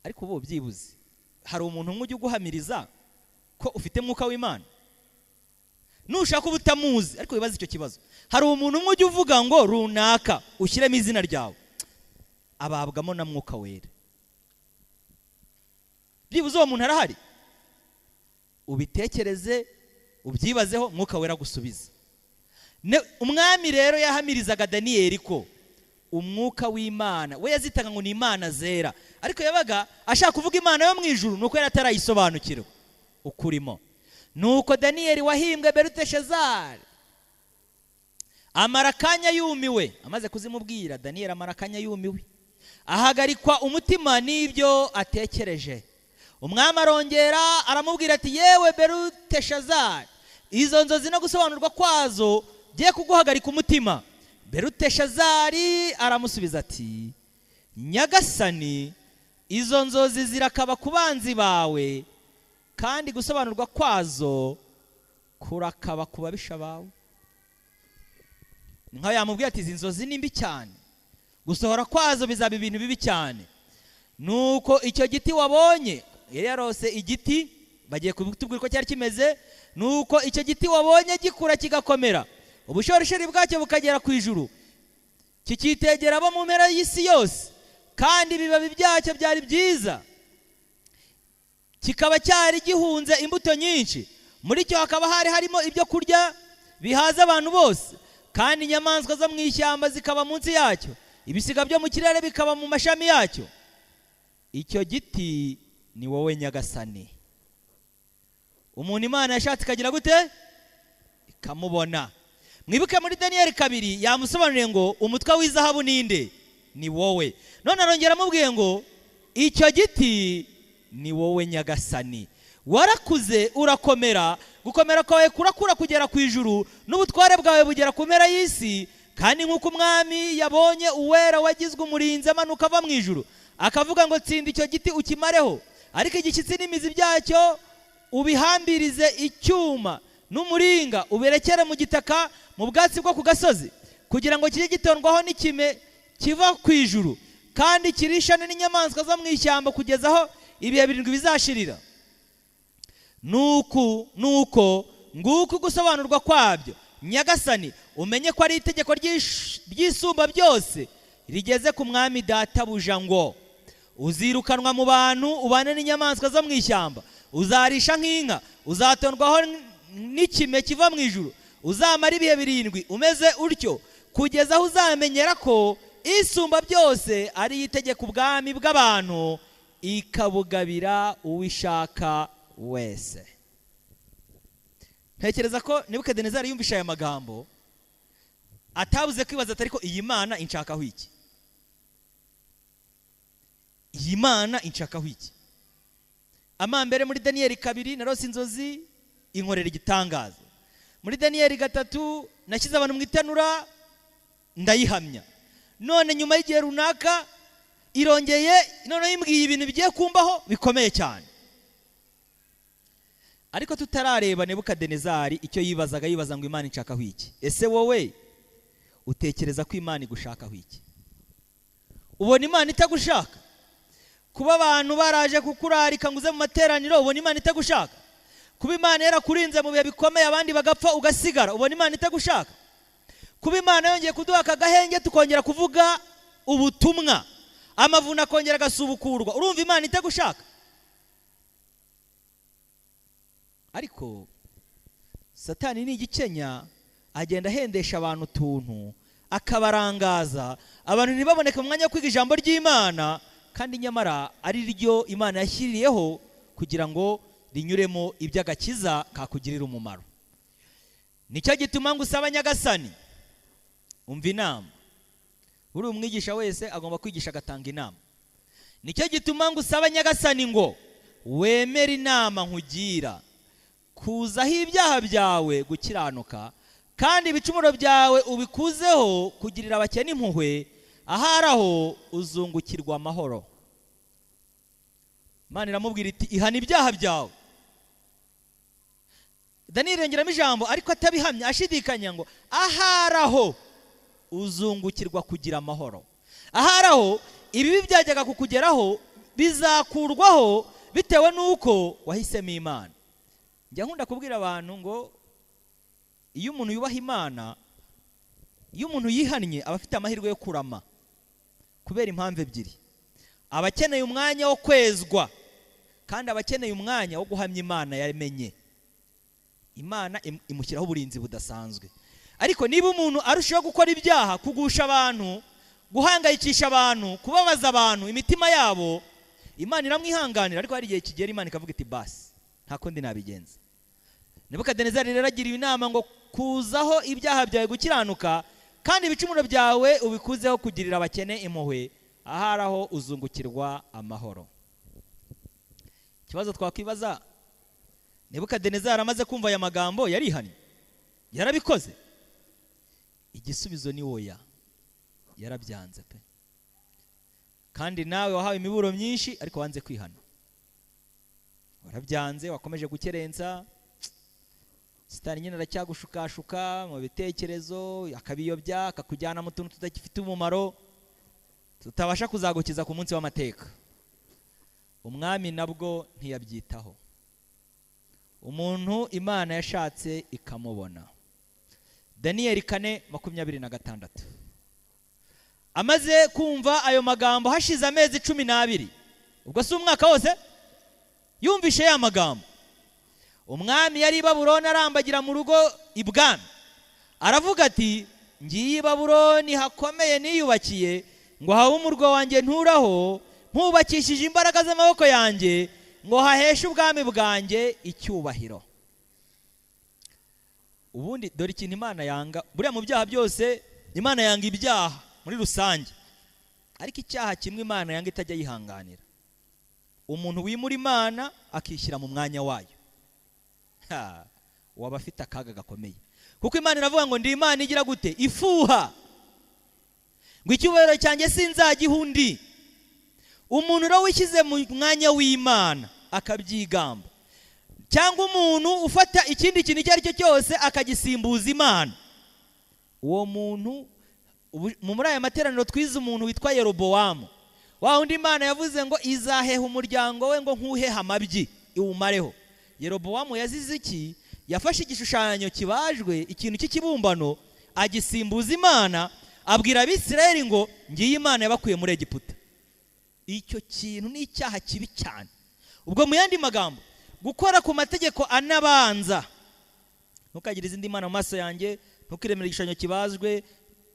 [SPEAKER 1] Ariko ubu byibuze hari umuntu umwe ujya uguhamiriza ko ufite mwuka w'Imana? Nushaka uba utamuzi, ariko wibaze icyo kibazo. Hari umuntu umwe ujya uvuga ngo runaka, ushyiremo izina ryawe, ababwamo na mwuka wera. Byibuze uwo muntu arahari? Ubitekereze, ubyibazeho, mwuka wera gusubiza. Umwami rero yahamirizaga Daniyeli ko umwuka w'Imana we yazitaga ngo ni Imana zera, ariko yabaga ashaka kuvuga Imana yo mu ijuru, nuko yari atarayisobanukirwa ukurimo. Nuko Daniyeli wahimbwe Beruteshazari amara akanya yumiwe. Amaze kuzimubwira, Daniyeli amara akanya yumiwe, ahagarikwa umutima n'ibyo atekereje. Umwami arongera aramubwira ati yewe Beruteshazari, izo nzozi no gusobanurwa kwazo giye kuguhagarika umutima. Beruteshazari aramusubiza ati Nyagasani, izo nzozi zirakaba ku banzi bawe, kandi gusobanurwa kwazo kurakaba ku babisha bawe. Nka yamubwiye ati izi nzozi ni mbi cyane, gusohora kwazo bizaba ibintu bibi cyane. Nuko icyo giti wabonye, yari yarose igiti, bagiye kutubwira ko cyari kimeze. Nuko icyo giti wabonye gikura kigakomera, ubushorishori bwacyo bukagera ku ijuru, kikitegera abo mu mpera y'isi yose, kandi ibibabi byacyo byari byiza, kikaba cyari gihunze imbuto nyinshi, muri cyo hakaba hari harimo ibyo kurya bihaza abantu bose, kandi inyamaswa zo mu ishyamba zikaba munsi yacyo, ibisiga byo mu kirere bikaba mu mashami yacyo. Icyo giti ni wowe Nyagasani. Umuntu Imana yashatse ikagira gute? Ikamubona. Mwibuke muri Daniyeli 2 yamusobanuriye ngo umutwe w'izahabu ninde? Ni wowe. None arongera amubwiye ngo icyo giti ni wowe Nyagasani. Warakuze urakomera, gukomera kwawe kurakura kugera ku ijuru, n'ubutware bwawe bugera ku mpera y'isi. Kandi nk'uko umwami yabonye uwera wagizwe umurinzi amanuka ava mu ijuru, akavuga ngo tsinda icyo giti ukimareho, ariko igishyitsi n'imizi byacyo ubihambirize icyuma n'umuringa, uberekere mu gitaka mu bwatsi bwo ku gasozi, kugira ngo kijye gitondwaho n'ikime kiva ku ijuru, kandi kirishane n'inyamaswa zo mu ishyamba kugeza aho ibihe birindwi bizashirira. Nuku nuko nguku gusobanurwa kwabyo, Nyagasani, umenye ko ari itegeko ry'isumba byose rigeze ku mwami databuja, ngo uzirukanwa mu bantu ubane n'inyamaswa zo mu ishyamba, uzarisha nk'inka, uzatondwaho n'ikime kiva mu ijuru, uzamara ibihe birindwi umeze utyo, kugeza aho uzamenyera ko isumba byose ari itegeka ubwami bw'abantu, ikabugabira uwishaka wese. Ntekereza ko Nebukadinezari yumvishe aya magambo atabuze kwibaza ati ariko iyi Mana inshakaho iki? Iyi Mana inshakaho iki? Amambere muri Daniyeli 2 narose inzozi inkorera igitangaza. Muri Daniyeli 3 nashyize abantu mu itanura ndayihamya. None nyuma y'igihe runaka irongeye none imbwiye ibintu bigiye kumbaho bikomeye cyane. Ariko tutarareba Nebukadinezari icyo yibazaga, yibaza ngo Imana inshakaho iki? Ese wowe utekereza ko Imana igushakaho iki? Ubona Imana itagushaka? Kuba abantu baraje kukurarika ngo uze mu materaniro, ubona Imana itagushaka? Kuba Imana yarakurinze mu bihe bikomeye abandi bagapfa ugasigara, ubona Imana itagushaka? Kuba Imana yongeye kuduha aka gahenge tukongera kuvuga ubutumwa, amavuna akongera agasubukurwa, urumva Imana itagushaka? Ariko Satani ni igikenya, agenda ahendesha abantu utuntu akabarangaza, abantu ntibaboneke mu mwanya wo kwiga ijambo ry'Imana, kandi nyamara ari ryo Imana yashyiriyeho kugira ngo rinyuremo iby'agakiza kakugirira umumaro. Nicyo gituma ngusaba Nyagasani, umva inama. Buri umwigisha wese agomba kwigisha agatanga inama. Nicyo gituma ngusaba Nyagasani ngo wemere inama nkugira, kuzaho ibyaha byawe gukiranuka, kandi ibicumuro byawe ubikuzeho kugirira abakene impuhwe, ahari aho uzungukirwa amahoro. Imana iramubwira iti ihana ibyaha byawe. Daniyeli yongeramo ijambo ariko atabihamya, ashidikanya ngo ahari aho uzungukirwa kugira amahoro. Ahari aho ibibi byajyaga kukugeraho bizakurwaho bitewe n'uko wahisemo Imana. Njya nkunda kubwira abantu ngo iyo umuntu yubaha Imana, iyo umuntu yihannye aba afite amahirwe yo kurama kubera impamvu ebyiri. Aba akeneye umwanya wo kwezwa, kandi aba akeneye umwanya wo guhamya Imana yamenye. Imana imushyiraho uburinzi budasanzwe. Ariko niba umuntu arushaho gukora ibyaha, kugusha abantu, guhangayikisha abantu, kubabaza abantu imitima yabo, Imana iramwihanganira. Ariko hari igihe kigera Imana ikavuga iti basi nta kundi nabigenza. Nebukadinezari rero agiriwe inama ngo kuzaho ibyaha byawe gukiranuka, kandi ibicumuro byawe ubikuzeho kugirira abakene impuhwe, ahari aho uzungukirwa amahoro. Ikibazo twakwibaza, Nebukadinezari amaze kumva aya magambo yarihannye? Yarabikoze? Igisubizo ni oya, yarabyanze pe. Kandi nawe wahawe imiburo myinshi ariko wanze kwihana, warabyanze, wakomeje gukerensa. Satani nyine aracyagushukashuka mu bitekerezo, akabiyobya, akakujyana mu tuntu tudafite umumaro, tutabasha kuzagukiza ku munsi w'amateka. Umwami nabwo ntiyabyitaho. Umuntu Imana yashatse ikamubona. Daniyeli 4:26. Amaze kumva ayo magambo hashize amezi 12, ubwo si umwaka wose, yumvishe ya magambo. Umwami yari i Babuloni arambagira mu rugo ibwami, aravuga ati ngiye i Babuloni hakomeye niyubakiye, ngo habe umurwa wanjye nturaho, mpubakishije imbaraga z'amaboko yanjye, ngo haheshe ubwami bwanjye icyubahiro. Ubundi dore ikintu Imana yanga, buriya mu byaha byose Imana yanga ibyaha muri rusange, ariko icyaha kimwe Imana yanga itajya yihanganira, Umuntu wimura Imana akishyira mu mwanya wayo, waba afite akaga gakomeye, kuko Imana iravuga ngo ndi Imana igira gute? Ifuha. Ngo icyubahiro cyanjye sinzagiha undi. Umuntu rero wishyize mu mwanya w'Imana akabyigamba, cyangwa umuntu ufata ikindi kintu icyo ari cyo cyose akagisimbuza Imana, uwo muntu, muri aya materaniro twize umuntu witwa Yerobowamu, wa wundi Imana yavuze ngo izaheha umuryango we ngo nkuheha amabyi iwumareho. Yerobowamu yazize iki? Yafashe igishushanyo kibajwe, ikintu cy'ikibumbano, agisimbuza Imana, abwira Abisirayeli ngo ngiyi Imana yabakuye muri Egiputa. Icyo kintu ni icyaha kibi cyane. Ubwo mu yandi magambo, gukora ku mategeko anabanza, ntukagire izindi mana mu maso yanjye, ntukiremere igishushanyo kibajwe,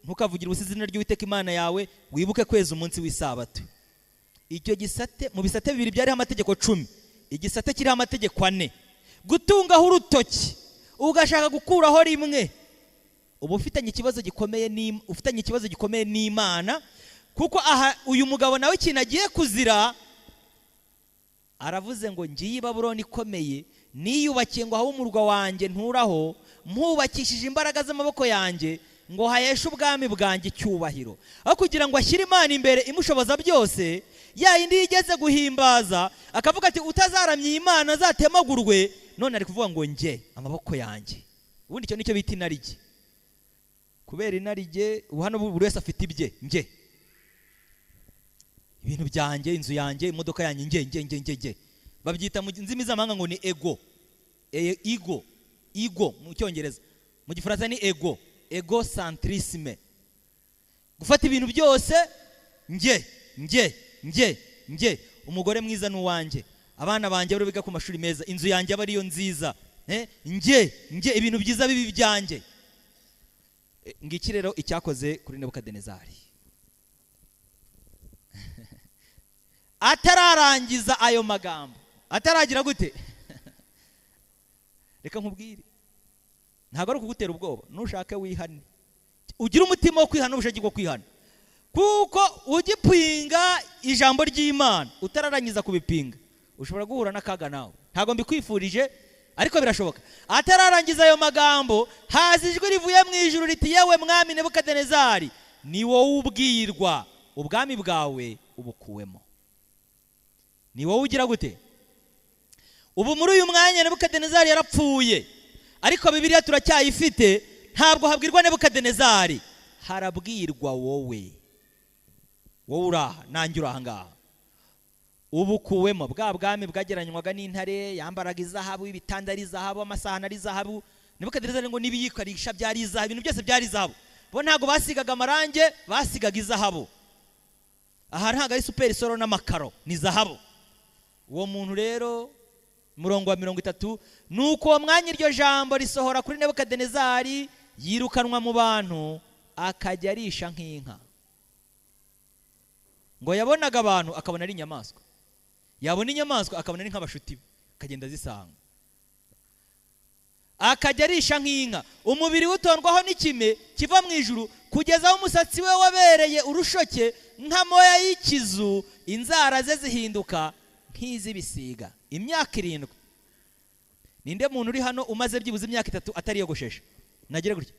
[SPEAKER 1] ntukavugire ubusa izina ry'Uwiteka Imana yawe, wibuke kweza umunsi w'isabato. Icyo gisate mu bisate bibiri byariho amategeko 10, igisate kiriho amategeko 4. Gutungaho urutoki ugashaka gukuraho rimwe, uba ufitanye ikibazo gikomeye ni ufitanye ikibazo gikomeye n'Imana, kuko aha uyu mugabo nawe ikintu agiye kuzira, aravuze ngo ngiye i Babuloni ikomeye, niyubakiye ngo aho umurwa wanjye nturaho, mpubakishije imbaraga z'amaboko yanjye ngo haheshe ubwami bwanjye icyubahiro. Aho kugira ngo ashyire Imana imbere imushoboza byose, ya yindi yigeze guhimbaza akavuga ati utazaramye Imana azatemagurwe, none ari kuvuga ngo nge amaboko yanjye. Ubundi icyo nicyo bita inarijye. Kubera inarijye, ubu hano buri wese afite ibye, nge ibintu byanjye, inzu yanjye, imodoka yanjye, nge nge nge nge nge. Babyita mu ndimi z'amahanga ngo ni ego, ego, ego mu Cyongereza, mu Gifaransa ni ego, egocentrisme. Gufata ibintu byose nge nge nge nge. Umugore mwiza ni uwanjye, abana banjye bari biga ku mashuri meza, inzu yanjye aba ariyo nziza, nge nge, ibintu byiza bibi byanjye. Ngiki rero icyakoze kuri Nebukadinezari. Atararangiza ayo magambo, ataragira gute? Reka nkubwire, ntabwo ari ukugutera ubwoba, nushake wihane, ugire umutima wo kwihana n'ubushake bwo kwihana, kuko ugipinga ijambo ry'Imana utararangiza kubipinga ushobora guhura n'akaga nawe. Ntabwo mbikwifurije, ariko birashoboka. Atararangiza ayo magambo, haza ijwi rivuye mu ijuru riti yewe mwami Nebukadinezari, ni wowe ubwirwa, ubwami bwawe ubukuwemo. Ni wowe ugira gute? Ubu muri uyu mwanya Nebukadinezari yarapfuye, ariko Bibiliya turacyayifite. Ntabwo habwirwa Nebukadinezari, harabwirwa wowe. Wowe uraha, nanjye uraha ngaha. Ubukuwemo bwa bwami bwageranywaga n'intare, yambaraga izahabu, ibitanda ari izahabu, amasahani ari izahabu. Nebukadinezari ngo n'ibiyikoresha byari izahabu, ibintu byose byari izahabu. Bo ntabwo basigaga amarange, basigaga izahabu. Aha ntabwo ari super solo n'amakaro, ni zahabu. Uwo muntu rero, murongo wa 30, nuko uwo mwanya iryo jambo risohora kuri Nebukadinezari, yirukanwa mu bantu, akajya arisha nk'inka. Ngo yabonaga abantu akabona ari inyamaswa, yabona inyamaswa akabona ari nk'abashuti be, akagenda azisanga, akajya arisha nk'inka. Umubiri utondwaho n'ikime kiva mu ijuru, kugeza aho umusatsi we wabereye urushoke nk'amoya y'ikizu, inzara ze zihinduka nk'iz'ibisiga. Imyaka 7. Ninde muntu uri hano umaze byibuze imyaka 3 atariyogoshesha? Nagire gutya,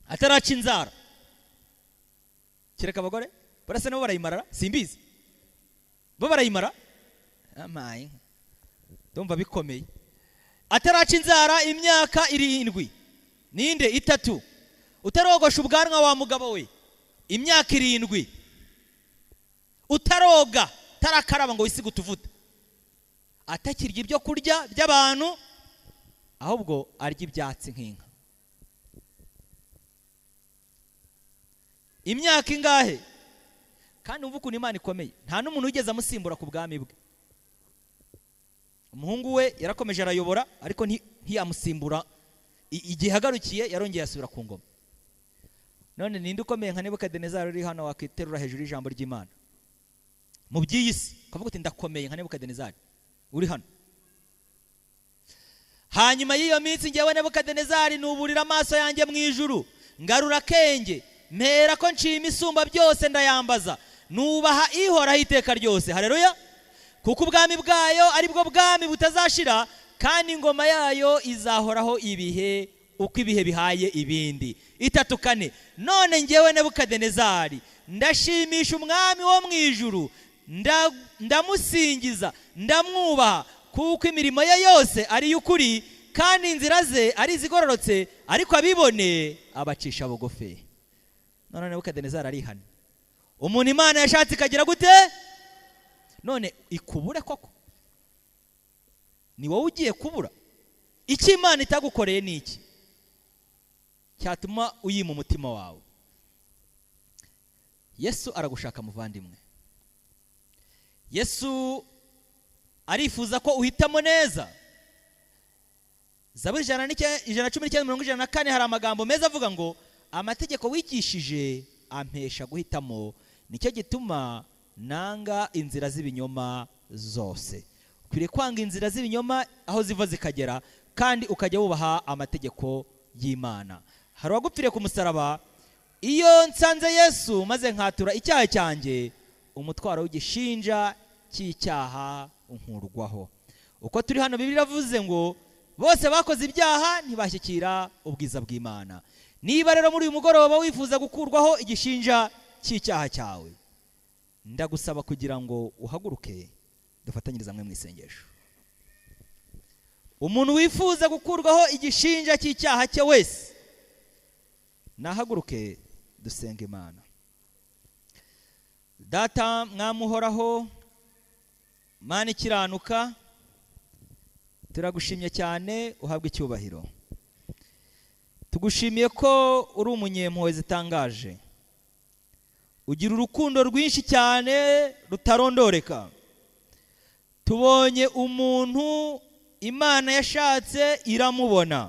[SPEAKER 1] ataraca inzara. Kereka abagore barasa nabo barayimara, simbizi bo barayimara, amaye ndumva bikomeye. Ataraca inzara imyaka 7. Ninde? 3. Utarogosha ubwanwa wa mugabo we imyaka 7. Utaroga, tarakaraba ngo wisige utuvuta, atakirya ibyo kurya by'abantu, ahubwo arya ibyatsi nk'inka. Imyaka ingahe? Kandi umva ukuntu Imana ikomeye, nta n'umuntu wigeze amusimbura ku bwami bwe. Umuhungu we yarakomeje arayobora, ariko ntiyamusimbura. Igihe hagarukiye yarongeye asubira ku ngoma. None ninde ukomeye nka Nebukadinezari uri hano wakiterura hejuru y'ijambo ry'Imana mu by'iyi si, ukavuga uti ndakomeye nka Nebukadinezari uri hano? Hanyuma y'iyo minsi njyewe Nebukadinezari nuburira amaso yanjye mu ijuru, ngarura akenge, mpera ko nshima Isumba byose ndayambaza, nubaha ihoraho iteka ryose. Haleluya! Kuko ubwami bwayo ari bwo bwami butazashira, kandi ingoma yayo izahoraho ibihe uko ibihe bihaye ibindi. 3:4 None njyewe Nebukadinezari ndashimisha umwami wo mu ijuru, ndamusingiza, ndamwubaha, kuko imirimo ye yose ari iy'ukuri kandi inzira ze ari izigororotse, ariko abibone abacisha bugufi. None Nebukadinezari arihana. Umuntu Imana yashatse ikagira gute? None ikubure koko? Ni wowe ugiye kubura? Icyo Imana itagukoreye ni iki cyatuma uyima umutima wawe? Yesu aragushaka muvandimwe. Yesu arifuza ko uhitamo neza. Zaburi 119:104 hari amagambo meza avuga ngo amategeko wigishije ampesha guhitamo, nicyo gituma nanga inzira z'ibinyoma zose. Ukwiriye kwanga inzira z'ibinyoma aho ziva zikagera, kandi ukajya wubaha amategeko y'Imana. Hari uwagupfiriye ku musaraba. Iyo nsanze Yesu maze nkatura icyaha cyanjye, umutwaro w'igishinja cy'icyaha unkurwaho. Uko turi hano Bibiliya iravuze ngo bose bakoze ibyaha ntibashyikira ubwiza bw'Imana. Niba rero muri uyu mugoroba wifuza gukurwaho igishinja cy'icyaha cyawe, ndagusaba kugira ngo uhaguruke dufatanyirize hamwe mu isengesho. Umuntu wifuza gukurwaho igishinja cy'icyaha cye wese nahaguruke dusenga Imana. Data mwamuhoraho, Mana ikiranuka, turagushimye cyane, uhabwe icyubahiro. Tugushimiye ko uri umunyempuhwe zitangaje, ugira urukundo rwinshi cyane rutarondoreka. Tubonye umuntu Imana yashatse iramubona,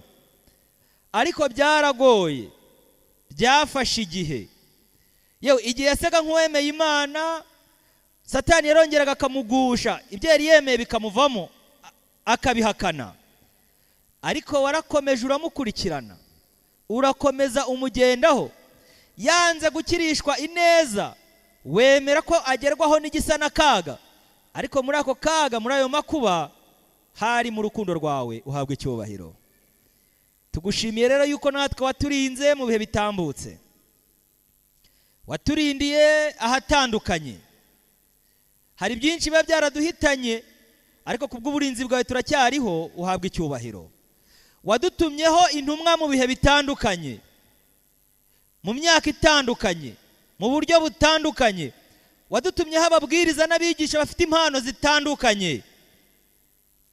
[SPEAKER 1] ariko byaragoye, byafashe igihe. Yewe igihe yasaga nk'uwemeye Imana, Satani yarongeraga akamugusha, ibyo yari yemeye bikamuvamo akabihakana. Ariko warakomeje uramukurikirana, urakomeza umugendaho. Yanze gukirishwa ineza, wemera ko agerwaho n'igisa n'akaga, ariko muri ako kaga, muri ayo makuba, hari mu rukundo rwawe, uhabwa icyubahiro. Tugushimiye rero yuko natwe waturinze mu bihe bitambutse, waturindiye ahatandukanye. Hari byinshi biba byaraduhitanye, ariko kubw'uburinzi bwawe turacyariho, uhabwa icyubahiro. Wadutumyeho intumwa mu bihe bitandukanye, mu myaka itandukanye, mu buryo butandukanye. Wadutumyeho ababwiriza n'abigisha bafite impano zitandukanye.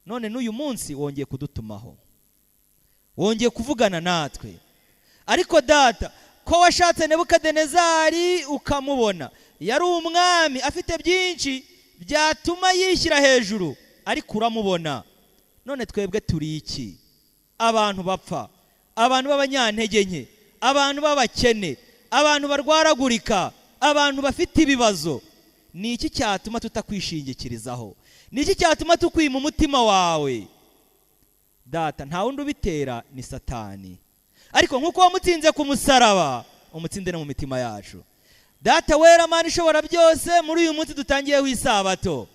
[SPEAKER 1] None n'uyu munsi wongeye kudutumaho, wongeye kuvugana natwe. Ariko Data, ko washatse Nebukadinezari ukamubona, yari umwami afite byinshi byatuma yishyira hejuru, ariko uramubona. None twebwe turi iki? Abantu bapfa, abantu b'abanyantege nke, abantu b'abakene, abantu barwaragurika, abantu bafite ibibazo. Ni iki cyatuma tutakwishingikirizaho? Ni iki cyatuma tukwima umutima wawe? Data, nta wundi ubitera, ni Satani. Ariko nkuko wamutsinze ku musaraba, umutsinde no mu mitima yacu. Data wera, Mana ishobora byose, muri uyu munsi dutangiye w'isabato,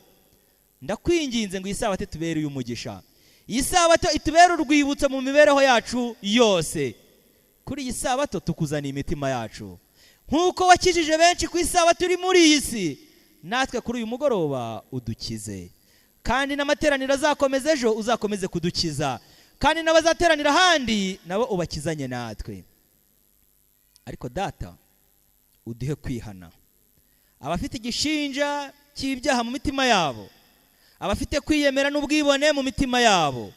[SPEAKER 1] ndakwinginze ngo isabato itubere uyu mugisha, iyi sabato itubere urwibutso mu mibereho yacu yose. Kuri iyi sabato tukuzaniye imitima yacu. Nkuko wakijije benshi ku isabato uri muri iyi si, natwe kuri uyu mugoroba udukize. Kandi n'amateraniro azakomeza ejo uzakomeze kudukiza, kandi n'abazateranira ahandi nabo ubakizanye natwe. Ariko Data, uduhe kwihana. Abafite igishinja cy'ibyaha mu mitima yabo, abafite kwiyemera n'ubwibone mu mitima yabo,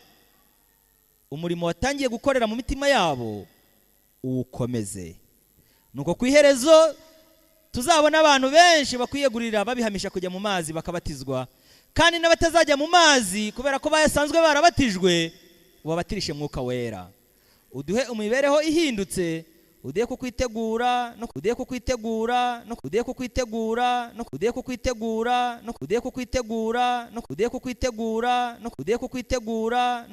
[SPEAKER 1] umurimo watangiye gukorera mu mitima yabo uwukomeze. Nuko ku iherezo tuzabona abantu benshi bakwiyegurira babihamisha kujya mu mazi bakabatizwa, kandi n'abatazajya mu mazi kubera ko basanzwe barabatijwe, ubabatirishe Mwuka Wera. Uduhe imibereho ihindutse, uduhe kukwitegura no uduhe kukwitegura no uduhe kukwitegura no uduhe kukwitegura no uduhe kukwitegura no uduhe kukwitegura no uduhe kukwitegura no